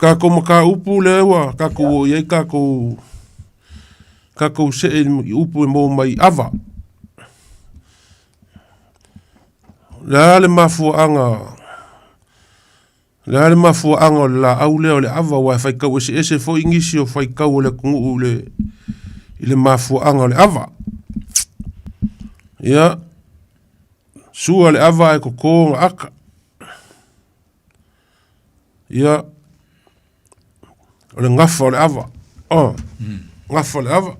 Tatou mataupu lea ua tatou oo i ai tatou, tatou see i upu e maua mai i ava. O le a le mafuaaga, o le a le mafuaaga o le laau lea o le ava aua e faitau eseese foi nisi o faitau o le atunuu i le mafuaaga o le ava. Ia, sua le ava ae toto ona ata. Ia, o le gafa o le ava. Oh, gafa o le ava.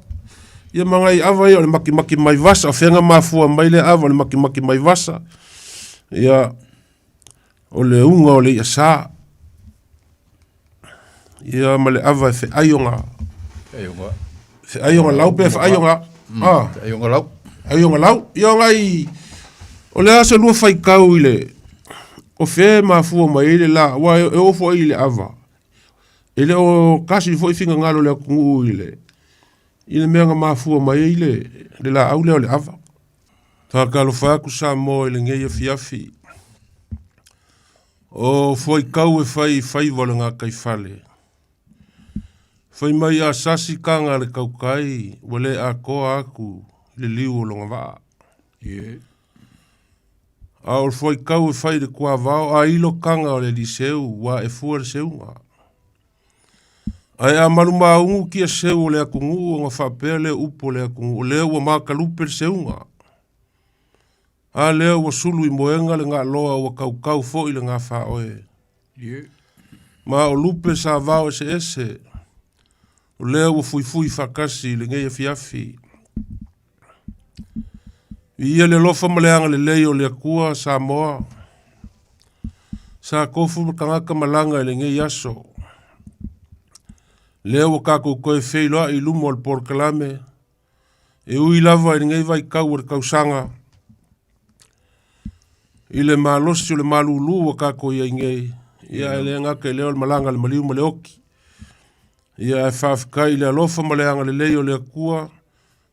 Ia ma ngai ava ia o le makimaki mai vasa, o fea na mafua mai le ava o le makimaki mai vasa. Ia, o le uga o le i'a sa. Ia ma le ava e fe'ai ona fe'ai ona lau pe fe'ai ona ah fe'ai ona lau fe'ai ona lau. Ia o nai o le a se lua faitau i le o fea e mafua mai ai le la aua e oo foi i le ava e le o tasi foi finagalo o le atunuu i le i le mea na mafua mai ai le le laau lea o le ava. Faatalofa atu Samoa i lenei afiafi. O fuaitau e fai i faiva o le gataifale. Fai mai a sasi taga a le tautai ua le atoa atu i le liu o lona vaa. A o le fuaitau e fai i le tuavao a ilo taga o le alii seu ua ae fua le seuga. Ae a malumaunu tia seu o le atunuu ona faapea lea upu o le atunuu o lea ua matalupe le seuga. A lea ua sulu i moega le galoa ua tautau foi le gafaoe. Ma o lupe sa vao eseese, o lea ua fuifui faatasi i lenei afiafi. Viia le alofa ma le agalelei o le Atua Samoa, sa tofu ma tagata malaga i lenei aso. Lea ua tatou toe feiloai i luma o le polokalame, E ui lava i lenei vaitau o le tausaga, i le malosi o le malulu ua tatou i ai nei, ia ae le gata i lea o le malaga a le maliu ma le oti. Ia ae faafetai i le alofa ma le agalelei o le Atua,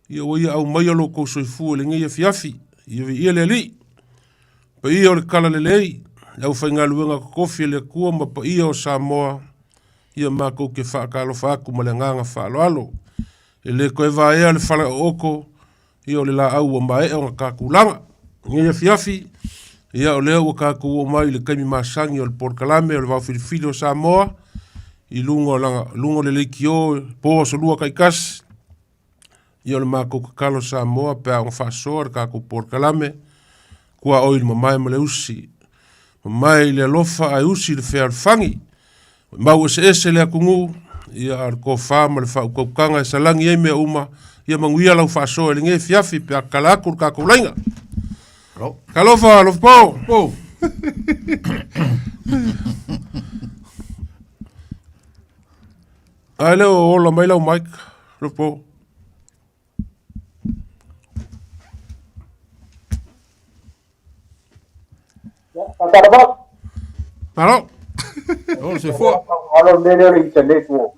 ia ua ia aumaia lo outou soifua i lenei afiafi. Ia viia le Alii. Paia o le Talalelei, le aufaigaluega totofi a le Atua ma paia o Samoa, ia matou te faatalofa atu ma le agaga faaaloalo. E le toe vaea le fala ooto, ia o le laau ua maea ona tatulaga. Lenei afiafi, ia o lea ua tatou oo mai i le taimi masani o le polokalame o le Vaofilifili o Samoa, i luga o lana, luga o le leitio po aso lua taitasi. Ia o le matou tatalo Samoa pe a ona faasoa le tatou polokalame, tuaoi i le mamae ma le usi. Mamae i le alofa ae usi i le fealofani. Mau eseese le atunuu, ia a o le tofa ma le faautautaga e salagi ai mea uma, ia manuia lau faasoa i lenei afiafi pe a tatala atu le tatou laina. Talofa, alofa po! Po! Ae le o ola mai lau mic, alofa po. Malo. O se fua. Malo le mea lea o le internet ua.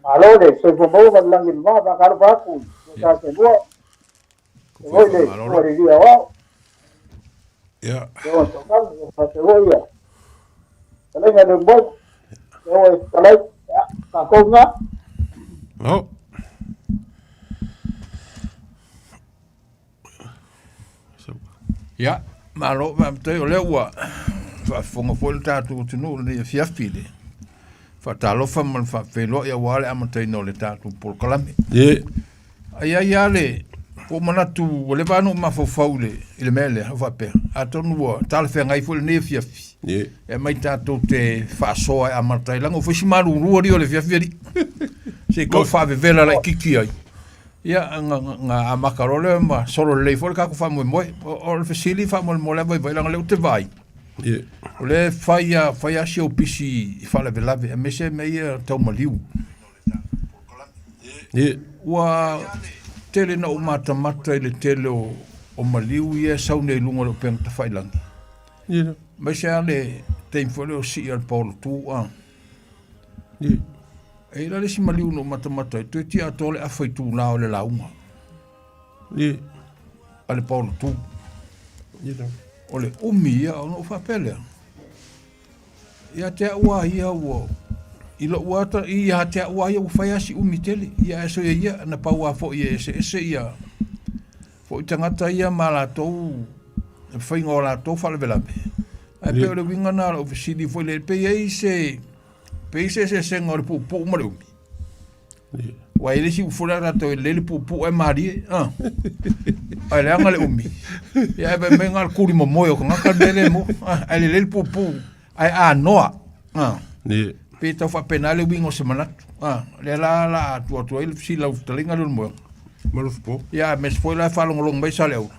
Malo le soifua maua ma le lagi e mama, faatalofa atu i lo ta lua. Foi le ua le lia o. Ia. O to ka fa te ia. Kalai le mo. O e kalai ka ko nga. No. Ia, malo faafetai o lea ua faafofoga foi le tatou atunuu i lenei afiafi i le faatalofa ma le faafeiloai aua le amataina o le tatou polokalame. Ie. Ae i ai lava le ua ou manatu ua leva lava ona ou mafaufau i le, i le mea lea, o faapea, atonu ua talafeagai foi lenei afiafi Ie. e aumai tatou te faasoa e amata ai, leaga ua fai si malulu alii o le afiafi alii. Se i tau faavevela laitiiti ai. Ia, na amata loa lea ma solo lelei foi le tatou faamoemoe. O le fesili faamolemole lava Vaivai, leaga o lea ou te vaai, o lea e fai lava fai lava si ou pisi i faalavelave, aemaise mea ia tau maliu. Ua tele na ou matamata i le tele o maliu ia e sau nei i luga o le upega tafailagi, aemaise lava le taimi foi lea o sii a le paolotu. E i ai la le isi maliu na ou matamata ai, toeitiiti atoa le afa itula o le lauga a le paolo tu. O le umi ia ona ou faapea lea, Ia te au a ia ua i lou ata ia te au a ia ua fai asi umi tele ia ae soia ia na pau a foi e ese ese ia foi tagata ia ma latou faiga o latou faalavelave ae pei o le uiga na o lau fesili foi le pe i ai se pe i se eseesega o le puupuu ma le umi. Ua i le isi upu foi lea tatou e lelei le puupuu ae malie. Ah. Ae leaga le umi. Ia ae fai mai na o le tuli momoe o tagata le mea lea e maua. Ah, ae lelei le puupuu ae anoa. Ah. Pe tau faapena le uiga o se manatu. Ah, lea la la a tuu atu ai le fesili lau fetalaiga lea o le moega. Malofipo. Ia, aemaise foi la e faalogologo mai Saleaula.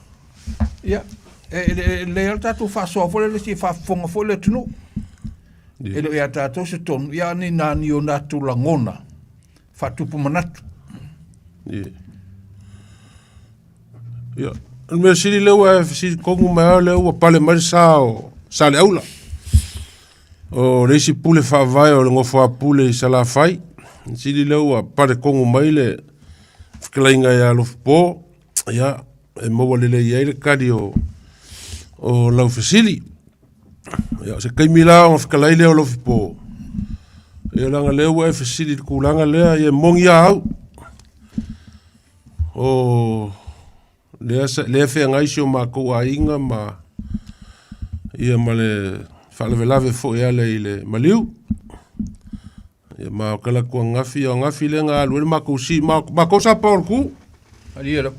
Ia, e lelei lava le tatou faasoa foi lea se i faafofoga foi le atunuu. E le o ia tatou se tonu, ia ni nā ni o nātou lagona faatupu manatu. Ia, o le mea sili lea ua e fesili tonu mai lava lea ua pale mai le sa o Saleaula. O le isi pule faavae o le nofo a pule i Salafai. Sili lea ua pale tonu mai le fetalaiga ia Alofipo. Ia, e maua lelei ai le tali o lau fesili. Ia, o se taimi la ona fetalai lea o Alofipo. Ia, leaga lea ua e fesili i le tulaga lea, ia e moni lava au. O lea, lea e feagai si o matou aiga ma, ia ma le faalavelave foi e ala i le maliu. Ia ma o kala kua ngafi, o ngafi le nga alu ele makou si, ma makou sa pa o le ku. Ali e Le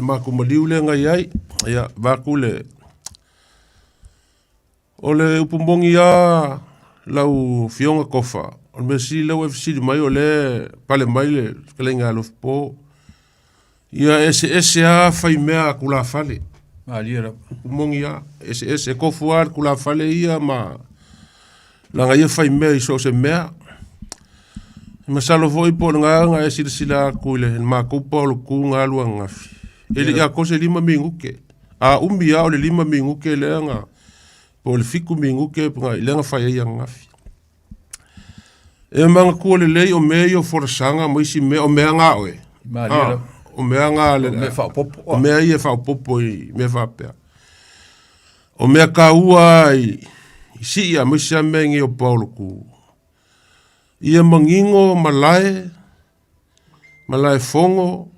makou maliu le nga iai, ia vaku le, o le upu moni a lau fioga Kofa, o le mea sili lea ua e fesili mai o lea e pale mai le fetalaiga a Alofipo, Ia eseese lava faimea a tulafale. Malie lava. Upu moni lava, eseese. E tofu lava le tulafale ia ma lana ia faimea i so o se mea. Masalo foi po o le gaga e silasila atu i le matou paolotu na alu ananafi, e le i atoa se 5 minute. A umi lava o le 5 minute lea na, po o le 7 minute lea na fai ai ananafi. E manatua lelei o mea ia o folasaga ma isi mea, o mea na a oe. Malie lava. O mea na a le, O mea faaopoopo. O mea ia e faaopoopo i mea faapea. O mea taua i sii aemaise lava mea nei o paolotu. Ia manino malae, malaefono,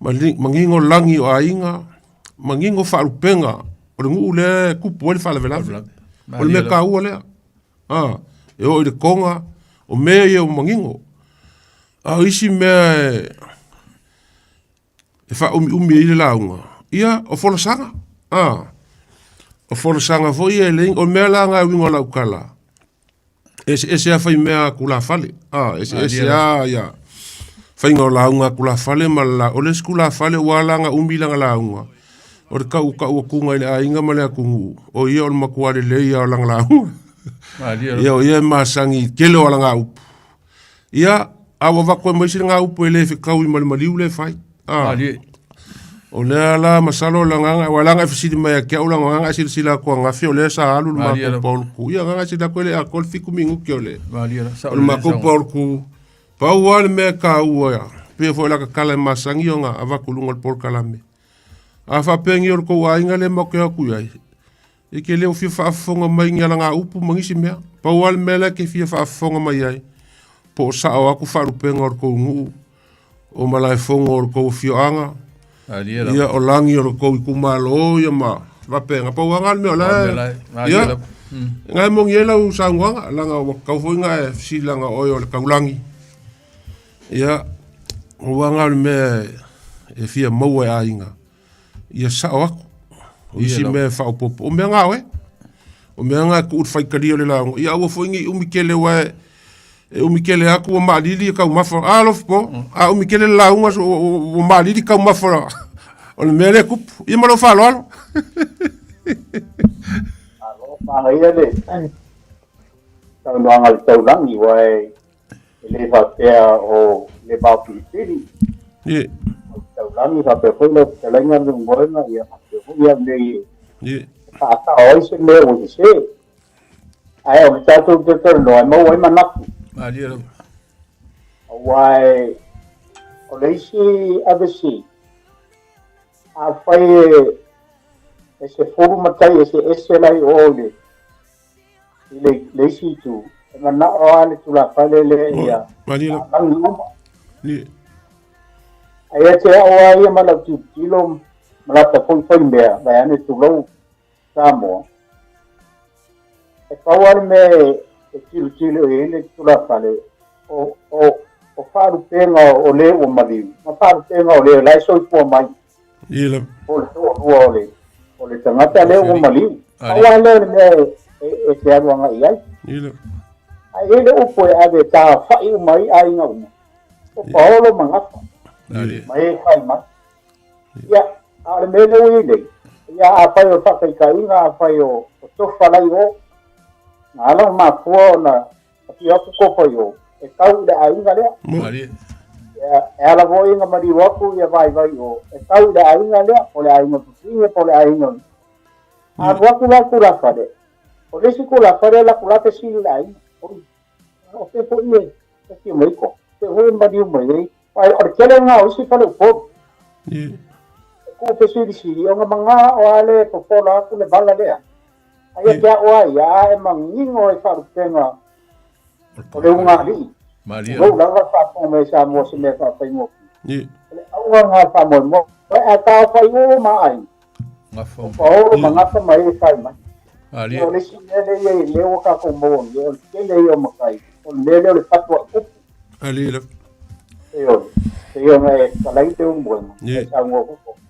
manino lagi o aiga, manino faalupega o le nuu lea e tupu ai le faalavelave. O le mea taua lea. A, e oo i le toga, o mea ia ua manino. A o isi mea e faaumiumi ai le lauga, ia, o folasaga. A, o folasaga foi ia e leai, o le mea la lena e uiga o lau tala, eseese lava faimea a tulafale, a, eseese lava ia faiga o lauga a tulafale ma le o le isi tulafale ua ala ona umi lana lauga, o le tautau atuga i le aiga ma le atunuu, o ia o le matua lelei lava o lana lauga. Ia o ia e masani i le tele o alana upu. Ia, a ua avatu ai ma isi lana upu e le fetaui ma le maliu lea e fai. A, o lea la masalo o le agaga, aua leaga e fesili mai ia te au, leaga o lena e silasila atu ananafi o lea sa alu le matou pauluku. Ia agaga e silasila atu e le atoa le 7 minute o le, o le matou pauluku. Pau lava le mea e taua, pei foi o lata tala e masani ona avatu i luga o le polokalame. A faapea nei o le tou aiga lea matou te o atu i ai, E te le o fia faafofoga mai ni alagaupu ma nisi mea. Pau lava le mea lea e te fia faafofoga mai ai, po o sao atu faalupega o le tou nuu, o malaefono o le tou afioaga, ia o lagi o le tou itumalo, ia ma faapena. Pau lava lena le mea o la e... Ia, na e moni ai lau saunoaga, leaga ua tatau foi ona e fesili leaga o oe o le taulagi. Ia, pau lava lena o le mea e fia maua e aiga. Ia sao atu. O isi mea e faaopoopo. O mea na oe. O mea na e tuu i le faitalia o le lauga. Ia aua foi ne i umi tele aua e umi tele atu ua maalili e taumafa. A Alofipo, a umi tele le lauga ua maalili taumafa o le mea lea e tupu. Ia ma lou faaaloalo. Malo, manaia le saunoaga a le taulagi, aua e E le faapea o le vaopilipili. Ie. O le taulagi faapea foi lau fetalaiga ma moega ia faapea foi ia mea e faasao ai se mea ua sese. Ae o le tatou toe talanoa e maua ai manatu. Malie lava. Aua e, o le isi avesi, afai e 10 matai eseese la i o i le I le, le isi itu, e manao lava le tulafale lea ia lagi uma. Ae ia te au lava ia ma lau tilotilo ma lata foi faimea, vaeane tulou Samoa, e pau lava le mea e tilotilo i ai le tulafale, o, o, o faalupega o le ua maliu, ma faalupega o le la e soifua mai. Ia. Po o le toalua o le, o le tagata lea ua maliu. Pau lava lea o le mea e, e, e te alu agai i ai. Ia. Ae i ai le upu e ave e taafa'i uma ai aiga uma, o Paolo ma Gafa, ma e fai mai. Ia, a o le mea lea ua i ai nei, ia afai o faataitaiga, afai o, o tofa la i o, na ala ona mafua ona afio atu tofa i o, e tau i le aiga lea. Malie. Ia, e ala foi ona maliu atu ia vaivai i o, e tau i le aiga lea, po o le aiga Pupige, po o le aiga. A alu atu la le tulafale, o le isi tulafale e alu atu la fesili i le aiga, oi, o fea foi e afio mai ai tofa, o fea foi e maliu mai ai. Aua o le tele lena o isi faleupolu. E tuu fesilisili ona maga o a le fofola atu le vala lea. Ae ia te au lava ia, a e manino i faalupega o le ugaalii, tulou lava le faafofoga mai a Samoa se mea faafaigofie. O le auga lena o le faamoemoe. Ae a taofai uma aiga, o Paolo ma Gafa ma e fai mai. Ia, o le isi mea lea e i ai lea ua tatou maua nei, o le tele ia o matai, o le mea lea o le fatuai upu. Ioe, pei ona e fetalai Leulumoega, e saunoa foi Tofa,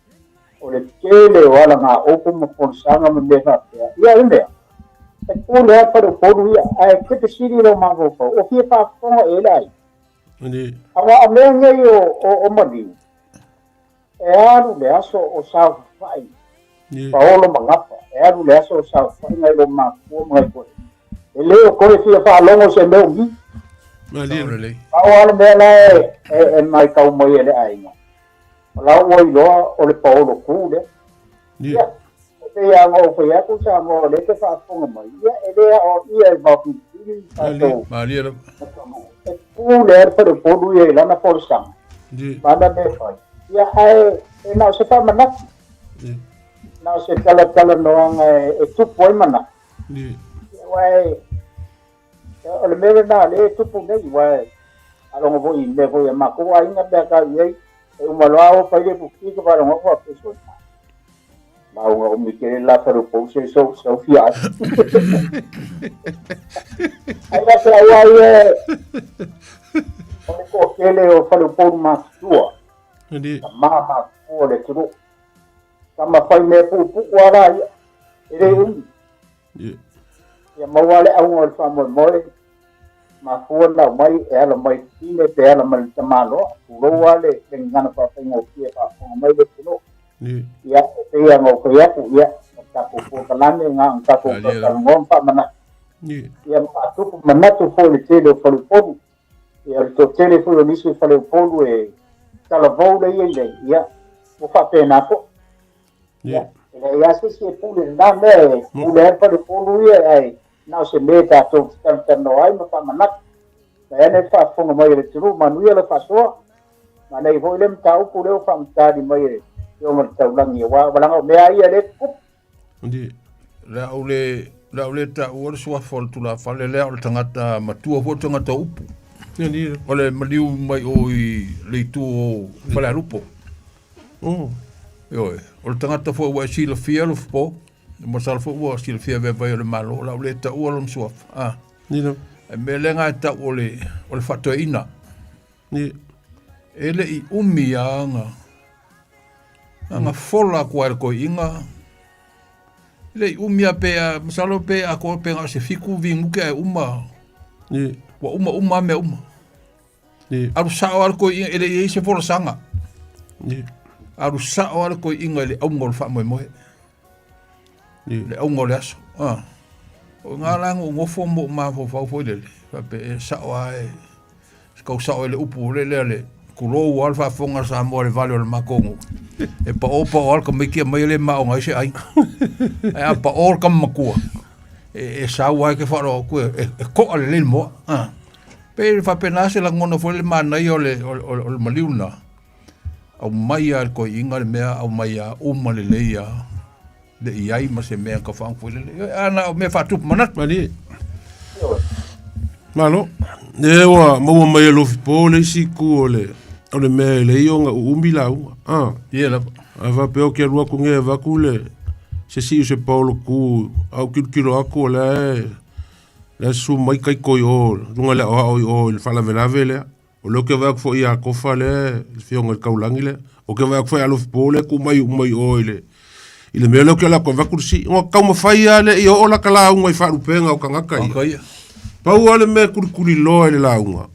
o le tele o alagaopo ma folasaga ma mea faapea, ia o le mea, e pule lava le faleupolu ia, ae te fesili i lou mafaufau, o fia faafofoga ea le aiga? Aua o mea nei o maliu, E alu le aso o saofafai Paolo ma Gafa, e alu le aso o saofafai nai lo matua ma nai toeaiina. E le o toe fia faalogo i se mea umi. Pau lava le mea la e, e maitau mai e le aiga, o la ua iloa o le Paolo tu lea. Ia, e pei lava ona ou fai atu Samoa o lea e te faafofoga mai, ia e le aoaia e maopilipili tatou atunuu. E pule lava le faleupolu ia i lana folasaga ma ana mea e fai. Ia, ae e na o se faamanatu, na o se talatalanoaga e tupu ai manatu. Ia, aua e, o le mea lena o lea e tupu nei, aua e faalogo foi i mea foi a matou aiga pe a tau i ai, e uma loa o fai le puki ka faalogo atu faapea sole. Lauga umi tele la faleupolu se sau sau fia ai. Ai la se au ai e o le toatele o faleupolu matutua. Tama matutua o le atunuu. Tama fai mea puupuu lava la ia. E le umi. Ia maua le auga o le faamoemoe, mafua ona aumai e ala mai i le tine pe ala mai i le tamaloa, tulou lava le gagana faafaigofie e faafofoga mai le atunuu. Ia, e pei lava ona ou fai atu, ia, o le tatou polokalame na ona tatou talatalanoa ma faamanatu. Ia, ma faatupu manatu foi i le tele o faleupolu. Ia, o le toatele foi o nisi o faleupolu e talavou lea e i ai nei, ia, ua faapena foi. Ia, e leai lava se isi e pule i lena mea, e pule lava le faleupolu ia, ae na o se mea tatou te talatalanoa ai ma faamanatu. Vaeane le faafofoga mai a le atunuu, manuia lau faasoa. Manaia foi le mataupu lea ua faamatali mai e le Afioga i le Taulagi, aua leaga o mea lava ia lea e tutupu. Le a ou le, le a ou le taua le suafa o le tulafale lea o le tagata matua foi o le tagata o upu. O le maliu mai o i le itu o Falealupo. Oh. Ioe, o le tagata foi ua e silafia Alofapo, masalo foi ua silafia e vai o le Malo, o le a ou le taua lona suafa. Ah. Nina. E mea lea na e tau o le, o le faatoeaina. Ni. E le i umi a na, na fola atu ai le toeaina, e le i umi a pe a, masalo pe atoa pe na o se fitu vinuke ae uma, Ni. ua uma uma a mea uma. Ni. Alu sao lava le toeaina, e le i i ai se folasaga. Ni. Alu sao lava le toeaina i le auga o le faamoemoe. Ni. Le auga o le aso. Ah. O ngā la na ou nofo ma ou mafaufau foi lele, faapea e sao lava e, se kau sao i le upu le lea le tulou lava le faafofoga a Samoa i le vale o le matou nuu. E paʻo paʻo lava le tamaiti aumai e le maoga ai se aiga. Ae a paʻo le tama matua, e, e sau lava e te faalogo atu e, e, e toʻa lelei le moa. Ah. Pei e faapena se lagona foi le manaia o le, o, o, o le maliu lena. Aumai lava e le toeaina le mea, aumai lava uma lelei lava. Le i ai ma se mea ka whaangu foi lele. A na o mea faatupu manatu. Malie. Malo. E ua maua mai e Lofipo le isi itu o le o le mea e leai ona uumi lauga. Ah. Ia lava. A faapea ou te alu atu nei e avatu le se isi o se paolo tu, a ou tilotilo atu o la e la e susu mai taito i o luga i le aoao i o i le faalavelave lea. O lea ou te vaai atu foi ia Tofa lea, le afioga i le Taulagi lea. Ou te vaai atu foi ia Alofipo lea e tuu mai uma i o i le, i le mea lea ou te alu atu e avatu le sii. Ona taumafai lava lea ia oo lata lauga i faalupega o tagata ia. Tagata ia. Pau lava le mea e tulituliloa i le lauga,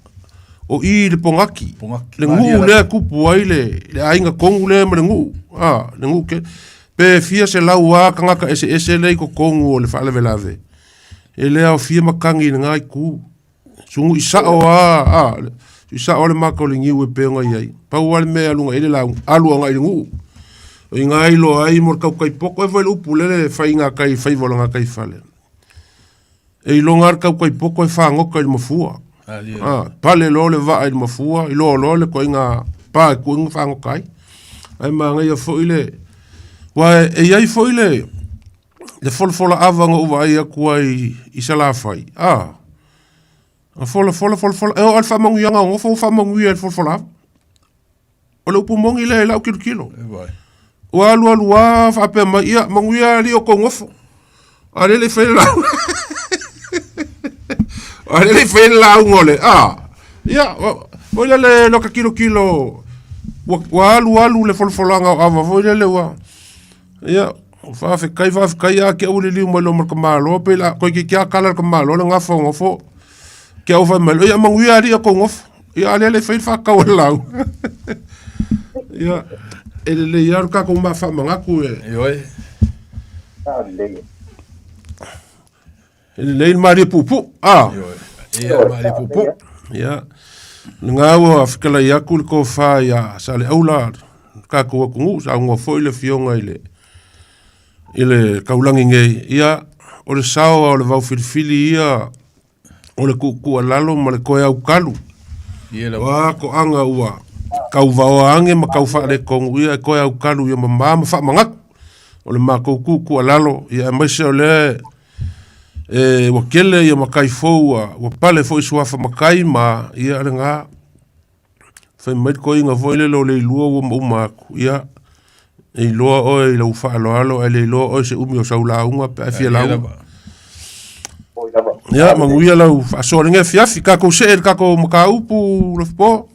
o i i le Pogaki, Pogaki. le nuu lea e tupu ai le, le aiga tonu lea ma le nuu, a, le nuu tele. Pe fia selau lava tagata eseese lea i totonu o le faalavelave, e le aofia matagi i lena itu. Sugui sao lava, a, sugui sao le maka o le niu e pei ona i ai. Pau lava le mea e alu agai i le lauga, alu agai i le nuu. O i ina e iloa ai mo le tautai poto, e foi le upu lele e fai i gatai i faiva o le gataifale. E iloga lava le tautai poto e fagota i le mafua. A, pale loa le vaa i le mafua, iloa loa le ituaiga pa e tuu ai ma fagota ai. Ae manaia foi le, aua e i ai foi le, le folafola ava na ou vaai atu ai i Salafai, a, na folafola, folafola, e oo lava i le faamanuiaga o nofo ua faamanuia i le folafola ava. O le upu moni lea i lau tilotilo. Ua alu alu lava faapea mai, ia, manuia alii o tou nofo. A o lea e le i faia le lauga. A o lea e le i faia le lauga o le, a, ia, foi lele lota tilotilo, ua alu alu le folafolaga o ava foi lele ua, Ia, faafetai, faafetai ia te au liliu mai loa ma le tamaloa pei la toeitiiti lava tala le tamaloa le gafa o nofo. Te au fai mai loa, ia manuia alii o tou nofo. Ia a o lea e le i faia le faatatau a le lauga. Ia, e lelei lava lo tatou faamanatu e. Ioe. E lelei le malie puupuu. A. Ia, malie puupuu. Ia. Lena ua fetalai atu le tofa ia Saleaula, le tatou atunuu, saunoa foi le afioga i le i le taulagi nei. Ia, o le sao o le vaufilifili ia o le tuutuualalo ma le toe autalu. O a toaga ua tauvaoa age ma tau faaletonu, ia e toe autalu ia mama ma faamanatu. O le matou tuutuualalo, ia aemaise o lea e ua tele ia matai fou ua, ua pale foi suafa matai ma ia lena. Fai mai le toeaina foi lele o Leilua ua uma uma atu, ia e iloa oe i lau faaaloalo ae le iloa oe se umi o sau lauga pe a e fia lauga. Ia, manuia lau faasoa i lenei afiafi. Tatou see i le tatou mataupu Lofipo.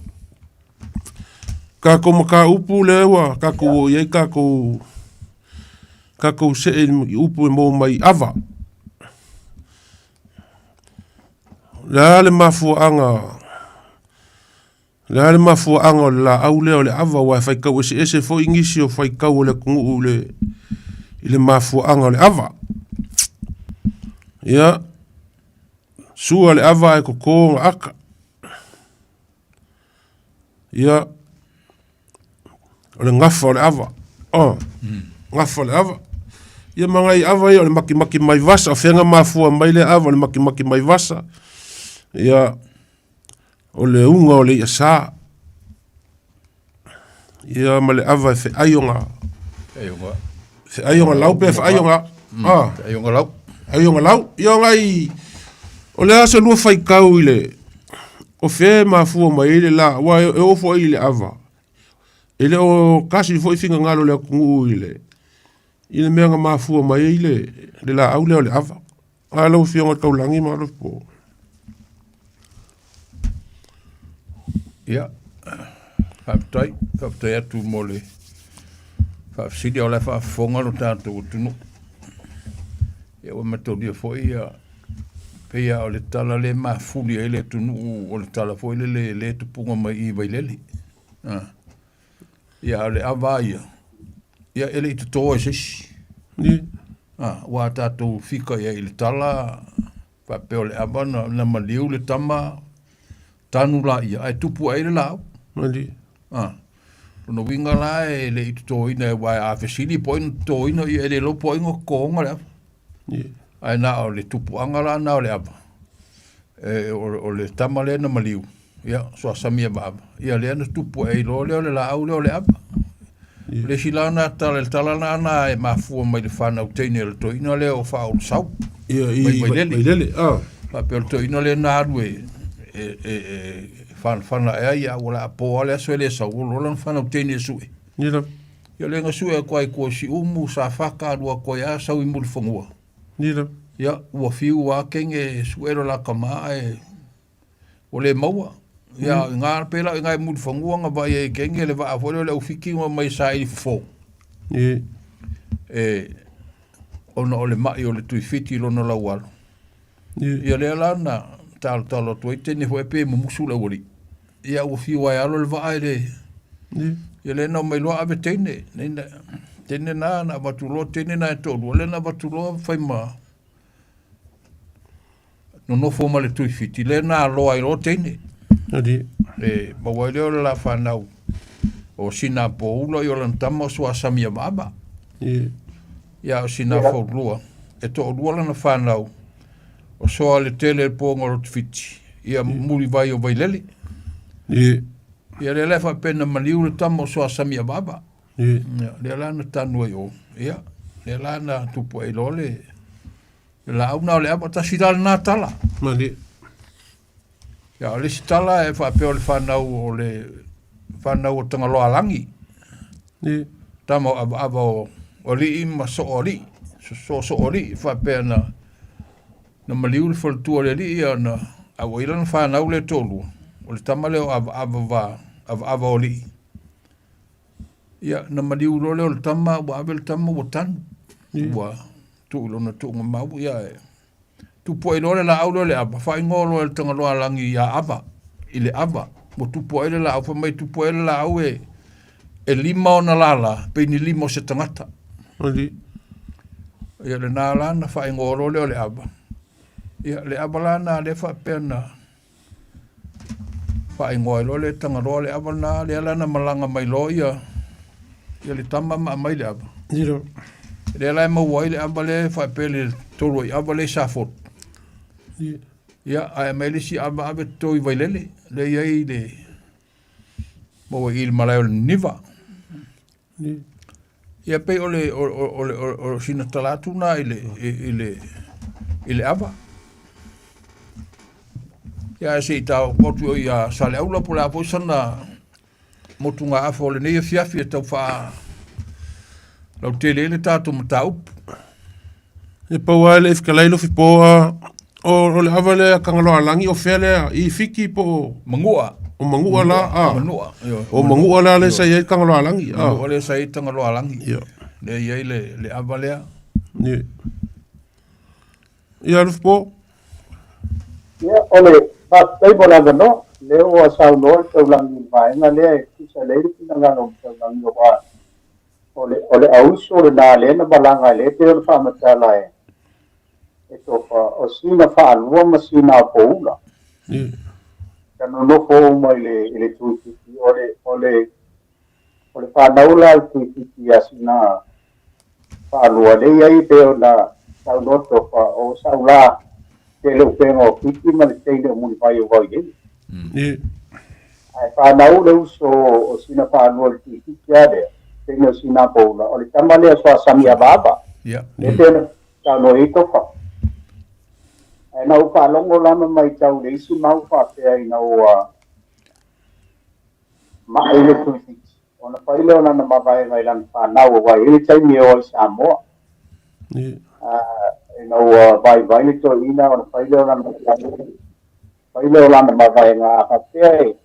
Tatou mataupu lea ua tatou oo i ai tatou tatou see i upu e maua mai i ava. O le a le mafuaaga o le a le mafuaaga o le laau lea o le ava aua e faitau eseese foi nisi o faitau o le atunuu i le i le mafuaaga o le ava. Ia, sua le ava ae toto ona ata. Ia, o le gafa o le ava. Oh, gafa o le ava. Ia ma ngai ava ia o le makimaki mai vasa, o fea na mafua mai le ava o le makimaki mai vasa. Ia, o le uga o le i'a sa. Ia ma le ava e feai ona feai ona lau pe feai ona ah feai ona lau. Feai ona lau. Ia o ngai o le a se lua faitau i le o fea e mafua mai ai le la aua e oo foi i le ava. E le o tasi foi finagalo o le atunuu i le i le mea na mafua mai ai le le laau lea o le ava. A lau Afioga i le Taulagi ma Alofipo. Ia, faafetai, faafetai atu mo le faafesili a o la e faafofoga lo tatou atunuu. Ia ua mataulia foi ia pei lava o le tala lea e mafuli ai le atunuu o le tala foi lele lea e tupuga mai i Vailele. Ah. Ia a o le ava lava ia, ia e le i toto e se isi. Ah, ua tatou fika i ai i le tala faapea o le ava na, na maliu le tama tanu laia ae tupu ae ai le laau. Malie. Ah. Lona uiga la e le i totoina aua a fesili po o ai na totoina ia e le iloa po o ai na totoina le ava. Ae na o le tupuaga la na o le ava, e, o, o le tama lea na maliu, ia, suasami avaava, ia lea na tupu ae ai loa lea o le laau lea o le ava. O le isi la na tala, le tala la na e mafua mai le fanau teine o le toeaina lea o Faauluasau. Ia, i Mai Vailele. Vailele, ah. Faapea o le toeaina lea na alu e, e, e, e fanafana ae ai, a ua le a po lava le aso e le sau, ua loa lana fanau teine e sue. Ia lava. Ia lea na sue atu ai i tua i Siumu, Safata, alu atu ai lava sau i Mulifanua. Ia lava. Ia, ua fiu lava teine e sue lo la tama ae ua le maua. Ia, mm. ina, pei la o ina i Mulifanua na vaai ai e teine le vaa foi lea o le aufiti na omai e saili fofo. Ia. E, ona o le mai o le Tuifiti i lona laualo. Ia lea la na talotalo atu ai teine foi pe mumusu le aualii. Ia ua fiu ai alo le vaa e le Ia lea na omai loa ave teine. Teine na na avatu loa teine na e toalua lea na avatu loa fai ma nonofo ma le Tuifiti lea na aloa ai loa teine. E maua ai lea o le la fanau o sina poula i o lana tama o Suasami Avaava. Ia o sina faulua e toalua lana fanau o Soaletele le poga o Lotufitti ia Mulivai o Vailele. Ia lea la e faapea na maliu le tama o Suasami Avaava. Ia lea la na tanu ai o. Ia lea la na tupu ai loa le laau na o le ava tasi la lena tala. Malie. Ia, o le isi tala e faapea o le fanau o le fanau o Tagaloalagi. Ni. Tama o avaava o alii ma soo alii, so soo alii faapea na na maliu le faletua o le alii ia na a ua i lana fanau le toalua, o le tama lea o avaava va avaava o alii. Ia na maliu loa lea o le tama ua ave le tama ua tanu. Ua tuu i lona tuuga mau ia e Tupu ai loa le laau lea o le ava, faaigoa loa e le Tagaloaalagi ia Ava, i le ava. Ua tupu ai le laau, fai mai tupu ai le laau e, e lima ona lala, pei ni lima o se tagata. Ali. Ia lena la na faaigoa loa lea o le ava. Ia le ava la na lea faapea na faaigoa ai loa le Tagaloa le ava lena, lea la na malaga mai loa ia, ia le tama ma aumai le ava. Ilo. Lea la e maua ai le ava lea e faapea le tolu ai ava lea i Safotu. Ia, ae aumai le isi ava ave toto i Vailele, lea i ai le maua i le malae o le Niniva. Ia pei o le o o o le o sina tala atu na i le i le i le ava. Ia ae se i ta oo atu i ia Saleaula po o le a foi sana motugaafa o lenei afiafi e tau faa lautele ai le tatou mataupu. E pau lava le fetalai Lofi po a o le ava lea Tagaloaalagi o fea lea i Fiti po o Manua. O Manua la a. Manua. O Manua la lea sa i ai Tagaloaalagi. Manua lea sa i ai Tagaloaalagi. Lea i ai le, le ava lea. Ia. Ia Lofi po. Ia, o le faafetai mo le avanoa, lea ua saunoa le taulagi i le vaega lea e tusa lelei le finagalo o le taulagi aua o le, o le auiso lena lea na malaga ai lea e pei ona faamatala e, e Tofa, o sina faalua ma sina apoula. Na nonofo uma i le, i le Tuifiti, o le, o le, O le fanau la a le Tuifiti ia sina faalua lea i ai e pei ona saunoa Tofa, o Saula tele upega o Fiti ma le teine o Mulivai o Vailele. Ae fanau le uso o sina faalua i le Tuifiti lava lea, teine o sina Poula, o le tama lea o Soasami Avaava. Lea e pei ona saunoa i ai Tofa. Ae na ou faalogo la ma maitau i le isi mau faapea ina ua Maʻi le Tuifiti, ona fai lea o lana mavaega i lana fanau aua e i ai le taimi e o ai i Samoa. Ina ua vaivai le toeaina ona fai lea o lana fai lea o lana mavaega a faapea e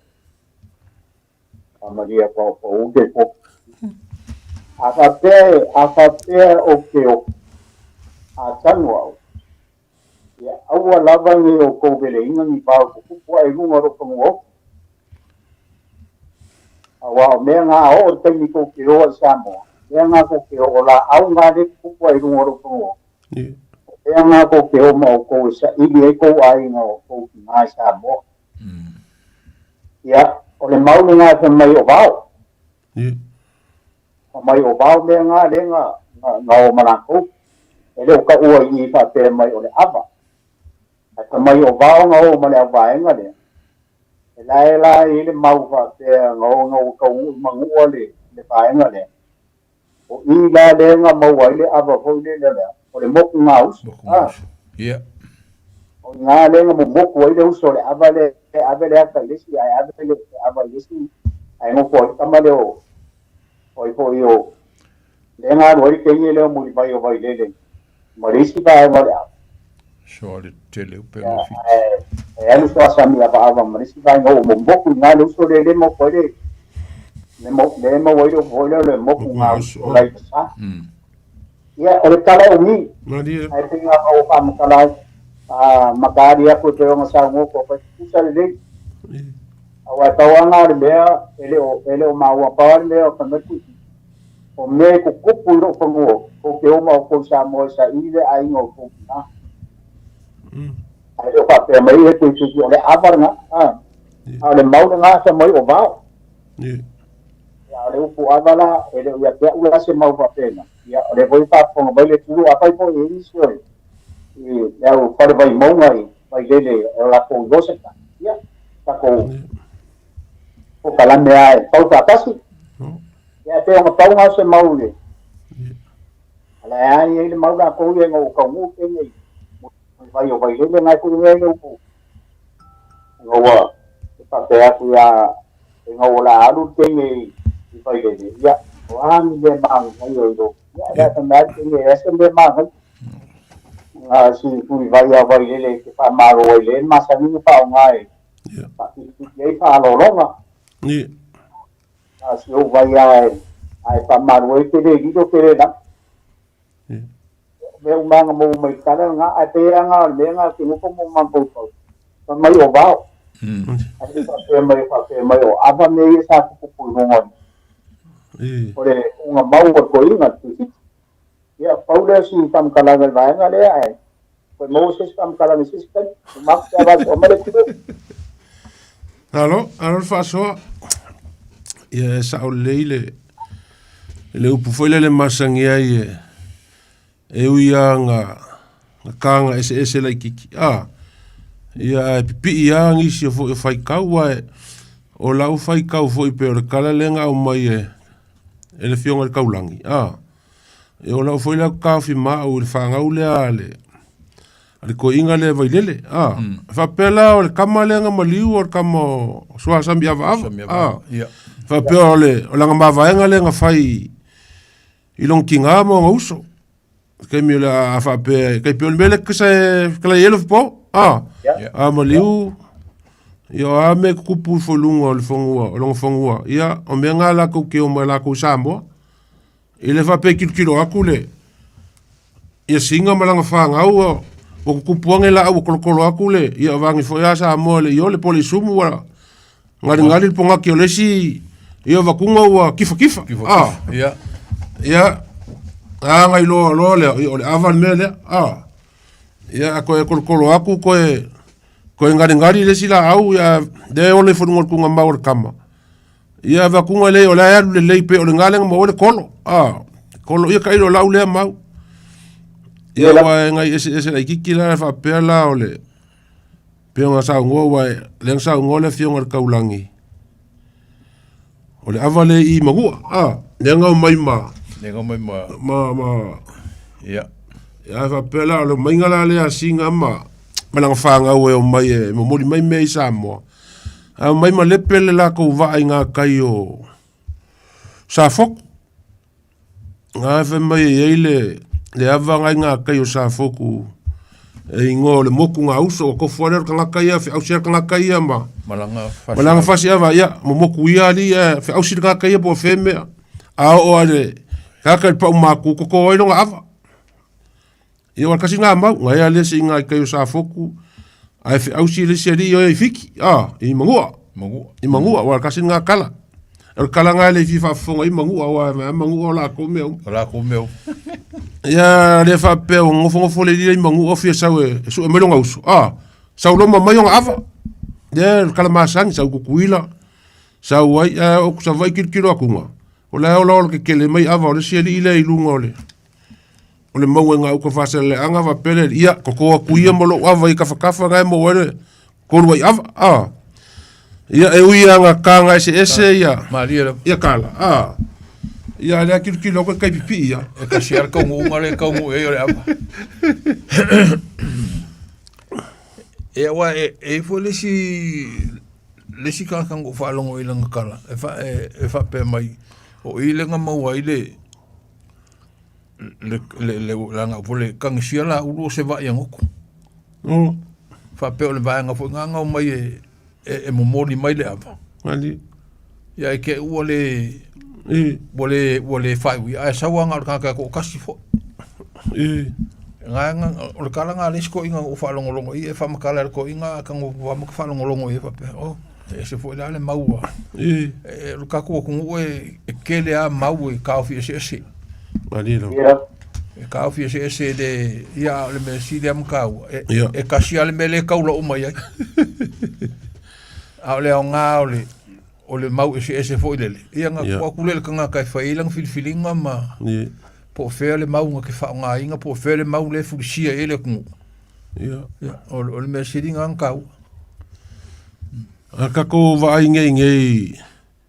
faamalie atu au pau te po. A faapea e a faapea ou te ofi a tanu au, ia aua lava ne i outou veleina ni vao tutupu ae i luga o lou fanua ofi. Aua o mea na a oo i le taimi tou te o ai i Samoa, mea na tou te oo, o laau na lea e tutupu ae i luga o lou fanua ofi. O mea na tou te o ma outou e saili ai tou aiga o tou tina i Samoa. Ia, o le mau lena e fai mai o vao. Fai mai o vao mea na lea na, na o ma latou. E le o taua i i faapea mai o le ava. Ae fai mai o vao na o ma le auvaega lea. E la e la e i ai le mau faapea na o ina ua taunuu i Manua le, le vaega lea. O i la lea na maua ai le ava foi lele lea, o le motu gausu. Motu gausu. Ia. O i ina lea na momoku ai le uso o le ava lea e ave le ata i le isi ae ave le ava i le isi ae nofo ai le tama lea o o ai foi o lea na alu ai le teine lea o Mulivai o Vailele ma le isi vaega o le ava. Soa le tele upega o Fiti. Ae alu Suasami avaava ma le isi vaega ua momoku i ina le uso lea le moku ai le le maua ai le upu foi lea o le moku gauso o Laivasa. Ia, o le tala o umi, ae pei na ou faamatala ai, a mataali atu e pei ona saunoa ko fai tutusa lelei. Aua e pau lava na o le mea e le o, e le o maua, pau lava le mea o fai mai le Tuitui, o mea e tutupu i lou fanua, tou te o ma outou i Samoa e saili le aiga o outou tina. Ae le o faapea mai le Tuitui o le ava lena, a o le mau lena fai mai o vao. Ia, o le upu ava la, e le o ia te au la se mau faapena. Ia, o lea foi e faafofoga mai le atunuu, afai foi e i ai nisi o le, i le au fale Vaimauga i Vailele o latou iloa se tala, ia, tatou polokalame lava e fau faatasi. Ia, e pei ona pau lena o se mau i le, a la e lava e i ai le mau latou ia ina ua taunuu teine i vai o Vailele, na e foi i ai le upu ina ua faapea atu ia ina ua la alu le teine i Vailele, ia, o a ni mea manaia i lou, ia, e le fai mai le teine, e leai se mea manaia. Na si Mulivai a Vailele e te faamalo ai le masani na faaaoga e faapipii ai faalologa. Na si ou vai a e faamalo ai te le lilo te le lagi. O mea uma na maua mai tala lena, ae pei lava na o le mea lena ou te nofo ma ou mafaufau, fai mai o vao. Ae le faapea mai, faapea mai o ava mea ia sa tutupu i luga o le uga mau o le toeaina le Tuifiti. Ia, pau lea o si faamatalaga i le vaega lea, ae toe maua se isi faamatalaga i se isi taimi. Uma atu pe a vave mai le atunuu. Alo, alo le faasoa. Ia e sao lelei le le upu foi lele masani ai e e ui lava na na kaga eseese laitiiti a ia ae pipii lava nisi o foi o faitau ae o lau faitau foi pei o le tala lea na aumai e e le Afioga i le Taulagi a e o lau foi lea taofi ma au i le fanau lea a le a le toeaina lea Vailele a faapea la o le tama lea na maliu o le tama o Suasami Avaava a faapea o le o lana mavaega lea na fai i lona tina ma ona uso taimi o le a faapea tai pei o le mea lea kesa e kala i ai le po a a maliu ia o a mea e tutupu ifo i luga o le fanua o lona fanua ia o mea na latou te omai latou i Samoa E le faapea e tilotilo atu le ia Sina ma lana fanau ua tutupu ane laau ua tolotolo atu le ia avane foi a Samoa le Iole po o le Isumu ua galigali le pogati o le isi ia avatuga ua tifatifa. Ah. Ia. Ia a na iloa loa lea ia o le ava le mea lea. Ah. Ia a toe tolotolo atu toe toe galigali le isi laau ia lea e ola ifo i luga o le tuugamau o le tama. Ia avatuga lea o la e alu lelei pei o le gale na maua le kolo. Ah, kolo ia tailo o lau lea mau. Ia aua e ngai eseese laitiiti la faapea la o le pei ona saunoa aua lea na saunoa le Afioga i le Taulagi o le ava lea i Manua, ah, lea na omai ma Lea na omai ma ma ia. Ia faapea la o le omaiga la lea a Sina ma ma lana fanau e omai e momoli mai mea i Samoa. Ae omai ma lepe le latou vaa i gatai o Safotu. Na fai mai e i ai le, le ava na i gatai o Safotu e igoa o le motu gauso, ua tofu lava lea o le tagata ia, feausi lava le tagata ia ma Malaga fasi. Malaga fasi ava, ia, ma motu ia alii ae feausi le tagata ia po o fea mea. A oo lava i le tagata i le pau maku, toto ai lona ava. Ia ua kasi ngā mau, ngā ea lesi i ngā i kai o Safotu, ae feausi le isi alii o ia i Fiti, a, i Manua. Manua. I Manua, ua kasi ngā kala. O le kala ngā le i fia faafofoga i Manua, ua e Manua o lakou mea uma. O lakou mea uma. Ia le faapea ua nofonofo le alii i Manua fia sau e sue mai lona uso, a, sau loa ma mai ona ava. Ia le kala masani, sau i Tutuila, sau ai, ae oo atu Savaii tilotilo atu nga, o la e ola ola kekele mai ava o le isi alii lea i luga o le o le maua i gauta Faasaleleaga faapea le alii, ia toto atu ia ma lou ava i tafatafa na e maua ai le tolu ai ava, a. Ia e ui lava ina taga eseese ia Malie lava. ia kala, a. Ia a o lea tilotilo atu e tai pipii lava. E tasi lava le taunuuga lea e taunuu i ai o le ava. E aua e e i foi le isi le isi tagata na ou faalogo i lana tala e fa e e faapea mai o i lea na maua ai le le le le leaga foi le tagisia laulu o se vaai a goto. Faapea o le vaega foi lena na omai e e momoli mai le ava. Ali. Ia e te ua le ua le ua le faaiuia ae sau lava na o le tagata e toatasi foi. Gaga o le tala lena a le isi toeaina na ou faalogologo i ai e faamatala e le toeaina a tago lava ma faalogologo i ai faapea, oh e ese foi la le mau a o le tatou atunuu e tele lava mau e taofi eseese. Malie lava. E taofi eseese le ia a o le mea sili lava ma taua e tasi lava le mea lea e taula uma i ai. A o le aoga o le o le mau eseese foi lele, ia na tuu atu lea i le tagata e fai ai lana filifiliga ma po o fea le mau na te faaaogaina, po o fea le mau lea e fulisia i ai le atunuu. Ia, o le mea sili lena ona taua. A tatou vaai nei nei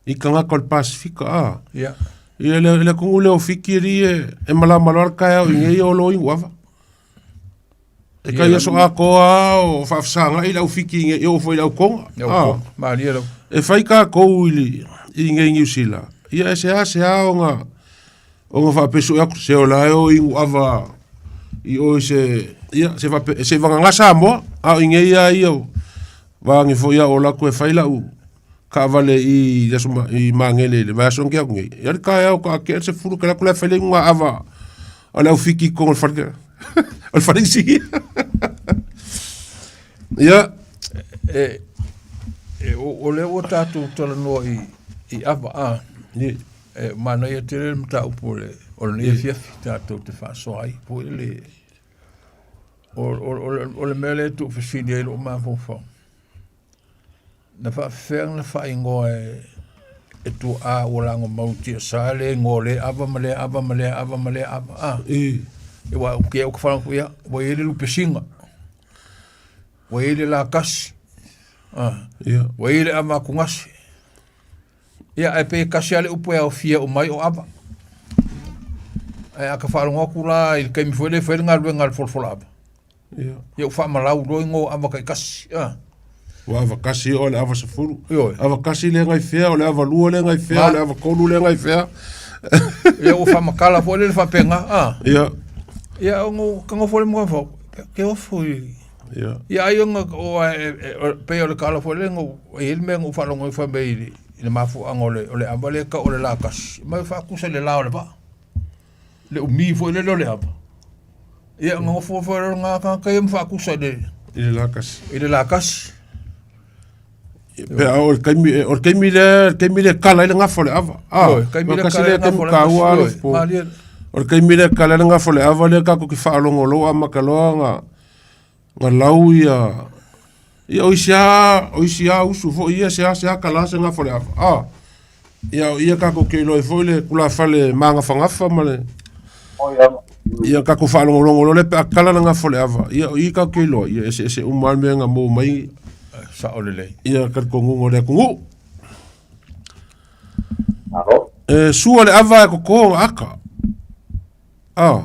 i tagata o le Pasefika, a? Ia. Ia le, le atunuu lea o Fiti alii e, e malama loa le taeao i nei o lo inu ava. E tai aso atoa lava o faafesagai le au Fiti i nei, e oo foi i le au Tonga. A, malie lava. E fai tatou i, le, i nei Niu Sila, ia e seasea ona, ona faapea sue atu, se o la e o inu ava i o i se, ia, se faapea, se vagana Samoa, a o i nei lava ia, vaeane foi au o alu atu e fai lau taavale i le aso i Magele i le vaiaso na tea atu nei. Ia le taeao faatoa tea le 10 ke alu atu la e fai le iuga ava a le au Fiti i totonu o le fale o le fale inisinia. Ia. E, e, o, o lea ua tatou talanoa i, i ava, a. Ia. E, manaia tele le mataupu o le, o lenei afiafi tatou te faasoa ai foi le, o, o, o, le, o le mea lea e tuufesili ai lou mafaufau. Na faafefea ona faaigoa e, e tuaa ua lagomau i tiasa le igoa o lea ava ma lea ava ma lea ava ma lea ava a. I. E ua au ke au ka whanau ia, ua i ai le lupesiga, ua i ai le lakasi, a, Ia. ua i ai le ava atugasi. Ia, ae pei e tasi lava le upu e aofia uma ai o ava. Ae a ka faalogo atu la i le taimi foi lea e fai le galuega a le folafola ava, Ia. ia ua faamalau loa igoa o ava taitasi. A. Ua ava kasi o le ava 10. Ioe. Ava kasi lea nai fea, o le ava 2 lea nai fea, o le ava 3 lea nai fea. Ia ua faamatala foi lea le faapena. A. Ia. Ia ono ka nofo le mua fau. Ke ofo i. Ia. Ia ai ona o e pei o le tala foi lea no e i ai le mea na ou faalogo ai fai mai i le i le mafuaaga o le o le ava lea e tau o le lakasi, mai faatusa i le la o le vaa. Le umi foi lele o le ava. Ia ona nofo foi lea o lena tagata ia ma faatusa i le I le lakasi. i le lakasi. Pe a o le taimi o le taimi lea, le taimi lea e kala ai le gafa o le ava. Ah, Ioe, taimi lea e kasi kala ai lea le taimi gafa o le taua ava, alo ioe, malie. O le taimi lea e kala ai le gafa o le ava lea tatou te faalogologo amata loa na na lau ia ia o isi lava o isi lava usu foi ia seasea kala se gafa o le ava. Ah, ia o ia tatou te iloa ai foi le tulafale magafagafa ma le ia tatou faalogologo loa lea pe a kala le gafa o le ava, ia o i tatou te iloa, ia eseese uma lava le mea na maua mai Sao lelei. ia talitonuga o le atunuu. E sua le ava e koko ona aka. A.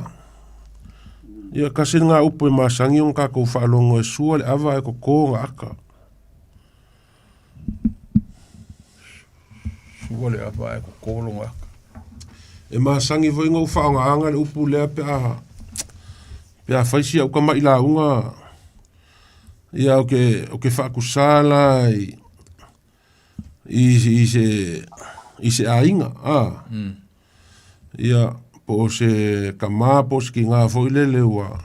Ia kasi lena upu e masani ona tatou faalogo e sua le ava e koko ona aka. Sua le ava ae koko lona aka. E masani foi ona ou faaaogaina le upu lea pe a pe a fai si au tama'i lauga ia ou te ou te faatusā la i i i se i se aiga a ia po o se tama po o se tiga foi lele ua